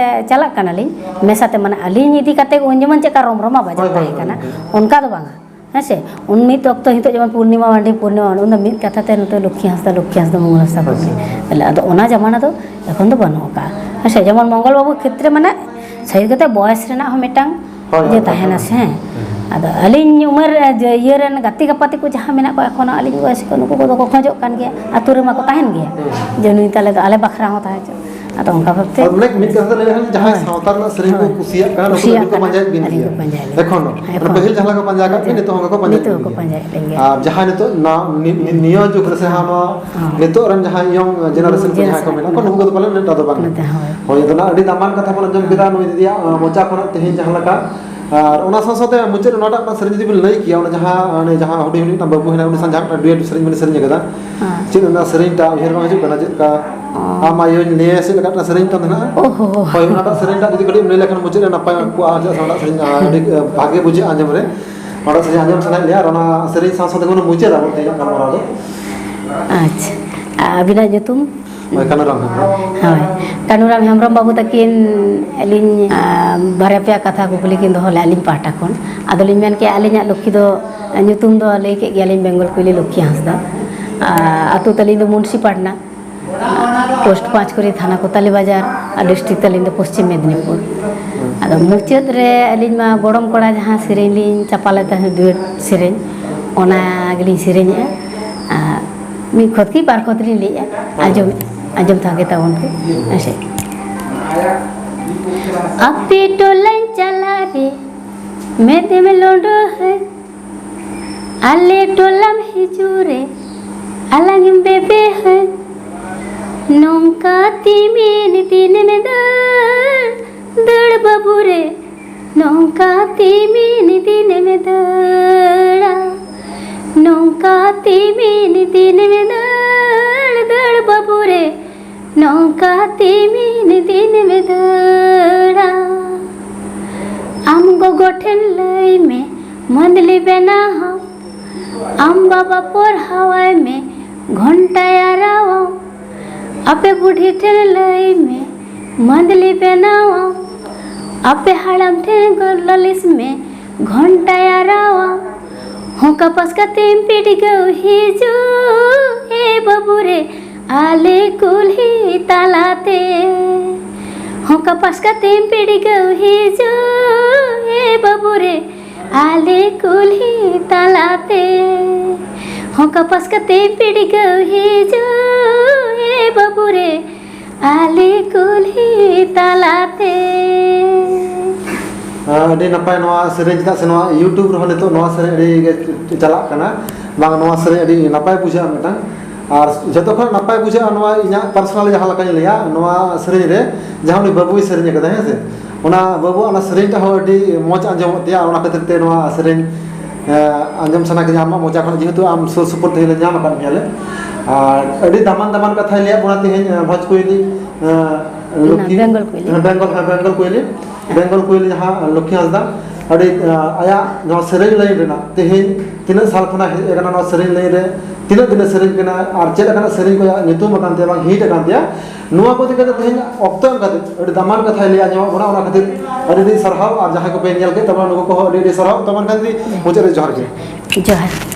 ᱪᱟᱞᱟᱜ ᱠᱟᱱᱟᱞᱤᱧ᱾ ᱢᱮᱥᱟ ᱛᱮ ᱢᱟᱱᱮ ᱟᱹᱞᱤᱧ ᱤᱫᱤ ᱠᱟᱛᱮ ᱩᱱ ᱡᱮᱢᱚᱱ ᱪᱮᱫᱠᱟ ᱨᱚᱢ ᱨᱚᱢᱟ ᱵᱟᱡᱟᱣ ᱛᱟᱦᱮᱸ ᱠᱟᱱᱟ, ᱚᱱᱠᱟ ᱫᱚ ᱵᱟᱝᱟ᱾ ᱦᱮᱸ ᱥᱮ? ᱩᱱ ᱢᱤᱫ ᱚᱠᱛᱚ ᱱᱤᱛᱚᱜ ᱡᱮᱢᱚᱱ ᱯᱩᱨᱱᱤᱢᱟ ᱢᱟᱱᱰᱤ, ᱯᱩᱨᱱᱤᱢᱟ ᱢᱟᱱᱰᱤ, ᱩᱱ ᱫᱚ ᱢᱤᱫ ᱠᱟᱛᱷᱟ ᱛᱮ ᱱᱚᱛᱮ ᱞᱚᱠᱠᱷᱤ ᱦᱟᱸᱥᱫᱟ, ᱞᱚᱠᱠᱷᱤ ᱦᱟᱸᱥᱫᱟ, ᱢᱚᱝᱜᱚᱞ ᱦᱟᱸᱥᱫᱟ ᱠᱚ ᱞᱟᱹᱭᱟ᱾ ᱛᱟᱦᱞᱮ ᱟᱫᱚ ᱚᱱᱟ ᱡᱟᱢᱟᱱᱟ ᱫᱚ ᱮᱠᱷᱚᱱ ᱫᱚ ᱵᱟᱹᱱᱩᱜ ᱟᱠᱟᱫᱼᱟ᱾ ᱦᱮᱸ ᱥᱮ? ᱡᱮᱢᱚᱱ ᱢᱚᱝᱜᱚᱞ ᱵᱟᱹᱵᱩ ᱠᱷᱮᱛᱨᱮ ᱢᱟᱱᱮ ᱥᱟᱹᱨᱤ ᱠᱟᱛᱮ ᱵᱚᱭᱮᱥ ᱨᱮᱱᱟᱜ ᱦᱚᱸ ᱢᱤᱫᱴᱟᱝ ᱦᱳᱭ, ᱤᱭᱟᱹ ᱦᱳᱭ, ᱛᱟᱦᱮᱱᱟ ᱦᱳᱭ᱾ ᱥᱮ᱾ ᱟᱫᱚ ᱟᱹᱞᱤᱧ ᱩᱢᱮᱨ ᱨᱮ ᱡᱮ ᱤᱭᱟᱹ ᱨᱮᱱ ᱜᱟᱛᱮ ᱜᱟᱯᱟᱛᱮ ᱠᱚ ᱡᱟᱦᱟᱸ ᱢᱮᱱᱟᱜ ᱠᱚᱣᱟ ᱮᱠᱷᱚᱱᱳ ᱟᱹᱞᱤᱧ ᱵᱚᱭᱮᱥ ᱠᱚ, ᱱᱩᱠᱩ ᱠᱚᱫᱚ ᱠᱚ ᱠᱷᱚᱡᱚᱜ ᱠᱟᱱ ᱜᱮᱭᱟ, ᱟᱹᱛᱩ ᱨᱮᱢᱟ ᱠᱚ ᱛᱟᱦᱮᱱ ᱜᱮᱭᱟ, ᱡᱮ ᱱᱩᱭ ᱛᱟᱞᱮ ᱫᱚ ᱟᱞᱮ ᱵᱟᱠᱷᱨᱟ ᱦᱚᱸ ᱛᱟᱦᱮᱸ ᱦᱚᱪᱚ᱾ ᱟᱫᱚ ᱚᱱᱠᱟ ᱵᱷᱟᱵᱛᱮ ᱟᱫᱚ ᱢᱟᱱᱮ ᱢᱤᱫ ᱠᱟᱛᱷᱟ ᱛᱮ ᱞᱟᱹᱭ ᱞᱮᱠᱷᱟᱱ ᱡᱟᱦᱟᱸᱭ ᱦᱳᱭ᱾ ᱥᱟᱶᱛᱟ ᱨᱮᱱᱟᱜ ᱥᱮᱨᱮᱧ ᱠᱚ ᱦᱳᱭ᱾ ᱠᱩᱥᱤᱭᱟᱜ ᱠᱟᱱᱟ, ᱱᱩᱠᱩ ᱫᱚ ᱠᱩᱥᱤᱭᱟᱜ ᱱᱤᱛᱚᱜ ᱠᱟᱱᱟ, ᱯᱟᱸᱡᱟᱭᱮᱫ ᱵᱤᱱ ᱟᱹᱞᱤᱧ ᱜᱮᱭᱟ᱾ ᱠᱚ ᱯᱟᱸᱡᱟᱭᱮᱫ ᱞᱤᱧᱟ᱾ ᱮᱠᱷᱚᱱ ᱦᱚᱸ᱾ ᱮᱠᱷᱚᱱ᱾ ᱯᱟᱹᱦᱤᱞ ᱡᱟᱦᱟᱸ ᱞᱮᱠᱟ ᱯᱟᱸᱡᱟ ᱠᱟᱜ ᱵᱤᱱ, ᱦᱳᱭ᱾ ᱱᱤᱛᱚᱜ ᱦᱚᱸ ᱠᱚ ᱯᱟᱸᱡᱟᱭᱮᱫ ᱱᱤᱛᱚᱜ ᱵᱤᱱ ᱦᱚᱸᱠᱚ ᱜᱮᱭᱟ᱾ ᱯᱟᱸᱡᱟᱭᱮᱫ ᱞᱤᱧ ᱜᱮᱭᱟ᱾ ᱟᱨ ᱡᱟᱦᱟᱸᱭ ᱱᱤᱛᱚᱜ ᱱᱟ-, ᱱᱤ-, ᱱᱤ-, ᱱᱤᱭᱟᱹ ᱡᱩᱜᱽ ᱨᱮ ᱥᱮ ᱦᱟᱸᱜ ᱱᱚᱣᱟ ᱦᱳᱭ᱾ ᱱᱤᱛᱚᱜ ᱨᱮᱱ ᱡᱟᱦᱟᱸᱭ young generation ᱠᱚ ᱡᱟᱦᱟᱸᱭ ᱠᱚ ᱡᱮᱱᱟᱨᱮᱥᱚᱱ ᱢᱮᱱᱟᱜ ᱠᱚᱣᱟ, ᱠᱚ᱾ ᱱᱩᱠᱩ ᱫᱚ ᱯᱟᱞᱮᱱ ᱩᱱᱟᱹᱜ ᱴᱟ ᱫᱚ ᱵᱟᱝ᱾ ᱱᱚᱛᱮ ᱦᱳᱭ᱾ ᱦᱳᱭ, ᱟᱫᱚ ᱱᱟᱜ ᱟᱹᱰᱤ ᱫᱟᱢᱟᱱ ᱠᱟᱛᱷᱟ ᱵᱚᱱ ᱟᱸᱡᱚᱢ ᱠᱮᱫᱟ ᱱᱩᱭ ᱫᱤᱫᱤᱭᱟᱜ, ᱟᱸ, ᱢᱚᱪᱟ ᱠᱷᱚᱱᱟᱜ ᱛᱮᱦᱮᱧ ᱡᱟᱦᱟᱸ ᱞᱮᱠᱟ᱾ ᱟᱨ ᱚᱱᱟ ᱥᱟᱶ ᱥᱟᱶᱛᱮ ᱢᱩᱪᱟᱹᱫ ᱨᱮ ᱱᱚᱣᱟᱴᱟᱜ ᱢᱤᱫᱴᱟᱝ ᱥᱮᱨᱮᱧ ᱡᱩᱫᱤ ᱵᱤᱱ ᱞᱟᱹᱭ ᱠᱮᱭᱟ, ᱚᱱᱟ ᱡᱟᱦᱟᱸ, ᱚᱱᱮ ᱡᱟᱦᱟᱸ ᱦᱩᱰᱤᱧ ᱦᱩᱰᱤᱧ ᱢᱤᱫᱴᱟᱝ ᱵᱟᱹᱵᱩ ᱦᱮᱱᱟᱭ, ᱩᱱᱤ ᱥᱟᱶ ᱡᱟᱦᱟᱸ ᱢᱤᱫᱴᱟᱝ duet ᱥᱮᱨᱮᱧ ᱵᱤᱱ ᱥᱮᱨᱮᱧ ᱟᱠᱟᱫᱟ, ᱦᱮᱸ᱾ ᱪᱮᱫ ᱚᱱᱟ ᱥᱮᱨᱮᱧ ᱴᱟᱜ ᱩᱭᱦᱟᱹᱨ ᱵᱟᱝ ᱦᱤᱡᱩᱜ ᱠᱟᱱᱟ, ᱪᱮᱫ ᱞᱮᱠᱟ? ᱚ᱾ ᱟᱢ ᱟᱭᱳᱧ ᱞᱟᱹᱭᱟ ᱥᱮ ᱞᱮᱠᱟᱱᱟᱜ ᱥᱮᱨᱮᱧ ᱛᱟᱢ ᱢᱮᱱᱟᱜᱼᱟ? ᱚ ᱦᱚ ᱦᱚ᱾ ᱦᱳᱭ, ᱚᱱᱟᱴᱟᱜ ᱥᱮᱨᱮᱧ ᱴᱟᱜ ᱡᱩᱫᱤ ᱠᱟᱹᱴᱤᱡ ᱮᱢ ᱞᱟᱹᱭ ᱞᱮᱠᱷᱟᱱ ᱢᱩᱪᱟᱹᱫ ᱨᱮ ᱱᱟᱯᱟᱭ ᱠᱚᱜᱼᱟ, ᱪᱮᱫᱟᱜ ᱥᱮ ᱚᱱᱟᱴᱟᱜ ᱥᱮᱨᱮᱧ, ᱟᱹᱰᱤ, ᱵᱷᱟᱜᱮ ᱵᱩᱡᱷᱟᱹᱜᱼᱟ ᱟᱸᱡᱚᱢ ᱨᱮ᱾ ᱚᱱᱟᱴᱟᱜ ᱥᱮᱨᱮᱧ ᱟᱸᱡᱚᱢ ᱥᱟᱱᱟᱭᱮᱫ ᱞᱮᱭᱟ, ᱟᱨ ᱚᱱᱟ ᱥᱮᱨᱮᱧ ᱥᱟᱶ ᱥᱟᱶ ᱛᱮᱜᱮ ᱵᱚᱱ ᱢᱩᱪᱟᱹᱫᱟ ᱵᱚᱱ ᱛᱮᱦᱮᱧᱟᱜ ᱜᱟᱞᱢᱟᱨᱟᱣ ᱫᱚ᱾ ᱟᱪᱪᱷᱟ, ᱟᱹᱵᱤᱱᱟᱜ ᱧᱩᱛᱩᱢ? ᱦᱳᱭ, ᱠᱟᱹᱱᱩᱨᱟᱢ ᱦᱮᱢᱵᱨᱚᱢ᱾ ᱦᱳᱭ, ᱠᱟᱹᱱᱩᱨᱟᱢ ᱦᱮᱢᱵᱨᱚᱢ ᱵᱟᱹᱵᱩ ᱛᱟᱹᱠᱤᱱ ᱟᱹᱞᱤᱧ, ᱟᱸ, ᱵᱟᱨᱭᱟ ᱯᱮᱭᱟ ᱠᱟᱛᱷᱟ ᱠᱩᱠᱞᱤ ᱠᱤᱱ ᱫᱚᱦᱚ ᱞᱮᱫᱼᱟ ᱟᱹᱞᱤᱧ ᱯᱟᱦᱴᱟ ᱠᱷᱚᱱ᱾ ᱟᱫᱚᱞᱤᱧ ᱢᱮᱱ ᱠᱮᱜᱼᱟ, ᱟᱹᱞᱤᱧᱟᱜ ᱞᱚᱠᱠᱷᱤ ᱫᱚ, ᱧᱩᱛᱩᱢ ᱫᱚ ᱞᱟᱹᱭ ᱠᱮᱫ ᱜᱮᱭᱟᱞᱤᱧ, ᱵᱮᱝᱜᱚᱞ ᱠᱩᱭᱞᱤ ᱞᱚᱠᱠᱷᱤ ᱦᱟᱸᱥᱫᱟ᱾ ᱟᱨ ᱟᱹᱛᱩ ᱛᱟᱹᱞᱤᱧ ᱫᱚ ᱢᱩᱱᱥᱤᱯᱟᱴᱱᱟ᱾ ᱯᱳᱥᱴ ᱯᱟᱸᱪᱠᱩᱲᱤ, ᱛᱷᱟᱱᱟ ᱠᱳᱛᱟᱞᱤ ᱵᱟᱡᱟᱨ, ᱟᱨ ᱰᱤᱥᱴᱨᱤᱠᱴ ᱛᱟᱹᱞᱤᱧ ᱫᱚ ᱯᱚᱥᱪᱤᱢ ᱢᱮᱫᱽᱱᱤᱯᱩᱨ᱾ ᱟᱫᱚ ᱢᱩᱪᱟᱹᱫ ᱨᱮ ᱟᱹᱞᱤᱧ ᱢᱟ ᱜᱚᱲᱚᱢ ᱠᱚᱲᱟ ᱡᱟᱦᱟᱸ ᱥᱮᱨᱮᱧ ᱞᱤᱧ ᱪᱟᱯᱟ ᱞᱮᱫ ᱛᱟᱦᱮᱸᱫ, ᱰᱩᱭᱮᱴ ᱥᱮᱨᱮᱧ, ᱚᱱᱟ ᱜᱮᱞᱤᱧ ᱥᱮᱨᱮᱧᱮᱜᱼᱟ᱾ ᱟᱨ ᱢᱤᱫ ᱠᱷᱚᱛ ᱠᱤ ᱵᱟᱨ ᱠᱷᱚᱛ ᱞᱤᱧ ᱞᱟᱹᱭᱮᱜᱼᱟ, ᱟᱸᱡᱚᱢ, ᱟᱸᱡᱚᱢ ᱛᱟᱸᱜᱤ ᱛᱟᱵᱚᱱ ᱯᱮ᱾ ᱦᱮᱸ ᱥᱮ᱾ ᱟᱯᱮ ᱴᱚᱞᱟᱧ ᱪᱟᱞᱟᱜ ᱨᱮ ᱢᱮᱫ ᱮᱢ ᱞᱚᱰᱚᱦᱟᱹᱧ, ᱟᱞᱮ ᱴᱚᱞᱟᱢ ᱦᱤᱡᱩᱜ ᱨᱮ ᱟᱞᱟᱝ ᱮᱢ ᱵᱮᱵᱮᱦᱟᱹᱧ᱾ ᱱᱚᱝᱠᱟ ᱛᱤᱢᱤᱱ ᱫᱤᱱᱮᱢ ᱫᱟᱹᱲ, ᱫᱟᱹᱲ ᱵᱟᱹᱵᱩ ᱨᱮ, ᱱᱚᱝᱠᱟ ᱛᱤᱢᱤᱱ ᱫᱤᱱᱮᱢ ᱫᱟᱹᱲᱟ, ᱱᱚᱝᱠᱟ ᱛᱤᱢᱤᱱ ᱫᱤᱱᱮᱢ ᱫᱟᱹᱲᱟ᱾ ᱨᱮ ᱱᱚᱝᱠᱟ ᱛᱤᱢᱤᱱ ᱫᱤᱱ ᱢᱮ ᱫᱟᱹᱲᱟ᱾ ᱟᱢ ᱜᱚᱜᱚ ᱴᱷᱮᱱ ᱞᱟᱹᱭ ᱢᱮ ᱢᱟᱹᱫᱽᱞᱤ ᱵᱮᱱᱟᱣᱟᱢ, ᱟᱢ ᱵᱟᱵᱟ ᱯᱚᱲᱦᱟᱣᱟᱭ ᱢᱮ ᱜᱷᱚᱱᱴᱟᱭ ᱟᱨᱟᱣᱟᱢ᱾ ᱟᱯᱮ ᱵᱩᱰᱷᱤ ᱴᱷᱮᱱ ᱞᱟᱹᱭ ᱢᱮ ᱢᱟᱹᱫᱽᱞᱤ ᱵᱮᱱᱟᱣᱟᱢ, ᱟᱯᱮ ᱦᱟᱲᱟᱢ ᱴᱷᱮᱱ ᱞᱟᱹᱞᱤᱥ ᱢᱮ ᱜᱷᱚᱱᱴᱟᱭ ᱟᱨᱟᱣᱟᱢ᱾ ᱦᱚᱸᱠᱟ ᱯᱟᱥᱠᱟ ᱛᱮᱢ ᱯᱤᱰᱜᱟᱹᱣ ᱦᱤᱡᱩᱜ ᱮ ᱵᱟᱹᱵᱩ ᱨᱮ ᱟᱞᱮ ᱠᱩᱞᱦᱤ ᱛᱟᱞᱟᱛᱮ᱾ ᱦᱚᱸᱠᱟ ᱯᱟᱥᱠᱟ ᱛᱮᱢ ᱯᱤᱰᱜᱟᱹᱣ ᱦᱤᱡᱩᱜ ᱮ ᱵᱟᱹᱵᱩ ᱨᱮ ᱟᱞᱮ ᱠᱩᱞᱦᱤ ᱛᱟᱞᱟᱛᱮ᱾ ᱦᱚᱸᱠᱟ ᱯᱟᱥᱠᱟ ᱛᱮᱢ ᱯᱤᱰᱜᱟᱹᱣ ᱦᱤᱡᱩᱜ ᱮ ᱵᱟᱹᱵᱩ ᱨᱮ ᱟᱞᱮ ᱠᱩᱞᱦᱤ ᱛᱟᱞᱟᱛᱮ᱾ ᱟᱹᱰᱤ ᱱᱟᱯᱟᱭ ᱱᱚᱣᱟ ᱥᱮᱨᱮᱧ, ᱪᱮᱫᱟᱜ ᱥᱮ ᱱᱚᱣᱟ YouTube ᱨᱮᱦᱚᱸ ᱱᱤᱛᱚᱜ ᱱᱚᱣᱟ ᱥᱮᱨᱮᱧ ᱟᱹᱰᱤ ᱜᱮ ᱪᱟᱞᱟᱜ ᱠᱟᱱᱟ᱾ ᱵᱟᱝ, ᱱᱚᱣᱟ ᱥᱮᱨᱮᱧ ᱟᱹᱰᱤ ᱱᱟᱯᱟᱭ ᱵᱩᱡᱷᱟᱹᱜᱼᱟ ᱢᱤᱫᱴᱟᱝ᱾ ᱟᱨ ᱡᱚᱛᱚ ᱠᱷᱚᱱ ᱱᱟᱯᱟᱭ ᱵᱩᱡᱷᱟᱹᱜᱼᱟ ᱱᱚᱣᱟ ᱤᱧᱟᱹᱜ personal ᱡᱟᱦᱟᱸ ᱞᱮᱠᱟᱧ ᱞᱟᱹᱭᱟ, ᱱᱚᱣᱟ ᱥᱮᱨᱮᱧ ᱨᱮ ᱡᱟᱦᱟᱸ ᱩᱱᱤ ᱵᱟᱹᱵᱩᱭ ᱥᱮᱨᱮᱧ ᱟᱠᱟᱫᱟ, ᱦᱮᱸ ᱥᱮ, ᱚᱱᱟ ᱵᱟᱹᱵᱩᱣᱟᱜ ᱚᱱᱟ ᱥᱮᱨᱮᱧ ᱴᱟᱜ ᱦᱚᱸ ᱟᱹᱰᱤ ᱢᱚᱡᱽ ᱟᱸᱡᱚᱢᱚᱜ ᱛᱟᱭᱟ᱾ ᱚᱱᱟ ᱠᱷᱟᱹᱛᱤᱨ ᱛᱮ ᱱᱚᱣᱟ ᱥᱮᱨᱮᱧ, ᱮ, ᱟᱸᱡᱚᱢ ᱥᱟᱱᱟ ᱠᱤᱫᱤᱧᱟ ᱟᱢᱟᱜ ᱢᱚᱪᱟ ᱠᱷᱚᱱ, ᱡᱮᱦᱮᱛᱩ ᱟᱢ ᱥᱩᱨ ᱥᱩᱯᱩᱨ ᱛᱮᱦᱮᱧ ᱞᱮ ᱧᱟᱢ ᱟᱠᱟᱫ ᱢᱮᱭᱟ ᱞᱮ᱾ ᱟᱨ ᱟᱹᱰᱤ ᱫᱟᱢᱟᱱ ᱫᱟᱢᱟᱱ ᱠᱟᱛᱷᱟᱭ ᱞᱟᱹᱭᱟᱫ ᱵᱚᱱᱟ ᱛᱮᱦᱮᱧ, ᱮ, ᱵᱷᱚᱡᱽ ᱠᱩᱭᱞᱤ, ᱮ, ᱞᱚᱠᱠᱷᱤ, ᱵᱮᱝᱜᱚᱞ ᱠᱩᱭᱞᱤ᱾ ᱦᱮᱸ, ᱵᱮᱝᱜᱚᱞ, ᱦᱮᱸ, ᱵᱮᱝᱜᱚᱞ ᱠᱩᱭᱞᱤ, ᱵᱮᱝᱜᱚᱞ ᱠᱩᱭᱞᱤ ᱡᱟᱦᱟᱸ ᱞᱚᱠᱠᱷᱤ ᱦᱟᱸᱥᱫᱟ, ᱟᱹᱰᱤ, ᱮ, ᱟᱭᱟᱜ ᱱᱚᱣᱟ ᱥᱮᱨᱮᱧ line ᱨᱮᱱᱟᱜ ᱛᱮᱦᱮᱧ ᱛᱤᱱᱟᱹᱜ ᱥᱟᱞ ᱠᱷᱚᱱᱟᱜ ᱦᱮᱡ ᱟᱠᱟᱱᱟ ᱱᱚᱣᱟ ᱥᱮᱨᱮᱧ line ᱨᱮ, ᱛᱤᱱᱟᱹᱜ ᱫᱤᱱᱮ ᱥᱮᱨᱮᱧ ᱠᱟᱱᱟ ᱟᱨ ᱪᱮᱫ ᱞᱮᱠᱟᱱᱟᱜ ᱥᱮᱨᱮᱧ ᱠᱚ ᱟᱭᱟᱜ ᱧᱩᱛᱩᱢ ᱟᱠᱟᱱ ᱛᱟᱭᱟ, ᱵᱟᱝ hit ᱟᱠᱟᱱ ᱛᱟᱭᱟ, ᱱᱚᱣᱟ ᱠᱚ ᱤᱫᱤ ᱠᱟᱛᱮ ᱛᱮᱦᱮᱧ ᱚᱠᱛᱚ ᱮᱢ ᱠᱟᱛᱮ ᱟᱹᱰᱤ ᱫᱟᱢᱟᱱ ᱠᱟᱛᱷᱟᱭ ᱞᱟᱹᱭ ᱟᱸᱡᱚᱢᱟᱜ ᱵᱚᱱᱟ᱾ ᱚᱱᱟ ᱠᱷᱟᱹᱛᱤᱨ ᱟᱹᱰᱤ ᱟᱹᱰᱤ ᱥᱟᱨᱦᱟᱣ, ᱟᱨ ᱡᱟᱦᱟᱸᱭ ᱠᱚᱯᱮ ᱧᱮᱞ ᱠᱮᱫ ᱛᱟᱵᱚᱱᱟ ᱱᱩᱠᱩ ᱠᱚᱦᱚᱸ ᱟᱹᱰᱤ ᱟᱹᱰᱤ ᱥᱟᱨᱦᱟᱣ᱾ ᱛᱚ ᱢᱮᱱᱠᱷᱟᱱ ᱫᱤ ᱢᱩᱪᱟᱹᱫ ᱨᱮ ᱡᱚᱦᱟᱨ ᱜᱮ᱾ ᱡᱚᱦᱟᱨ᱾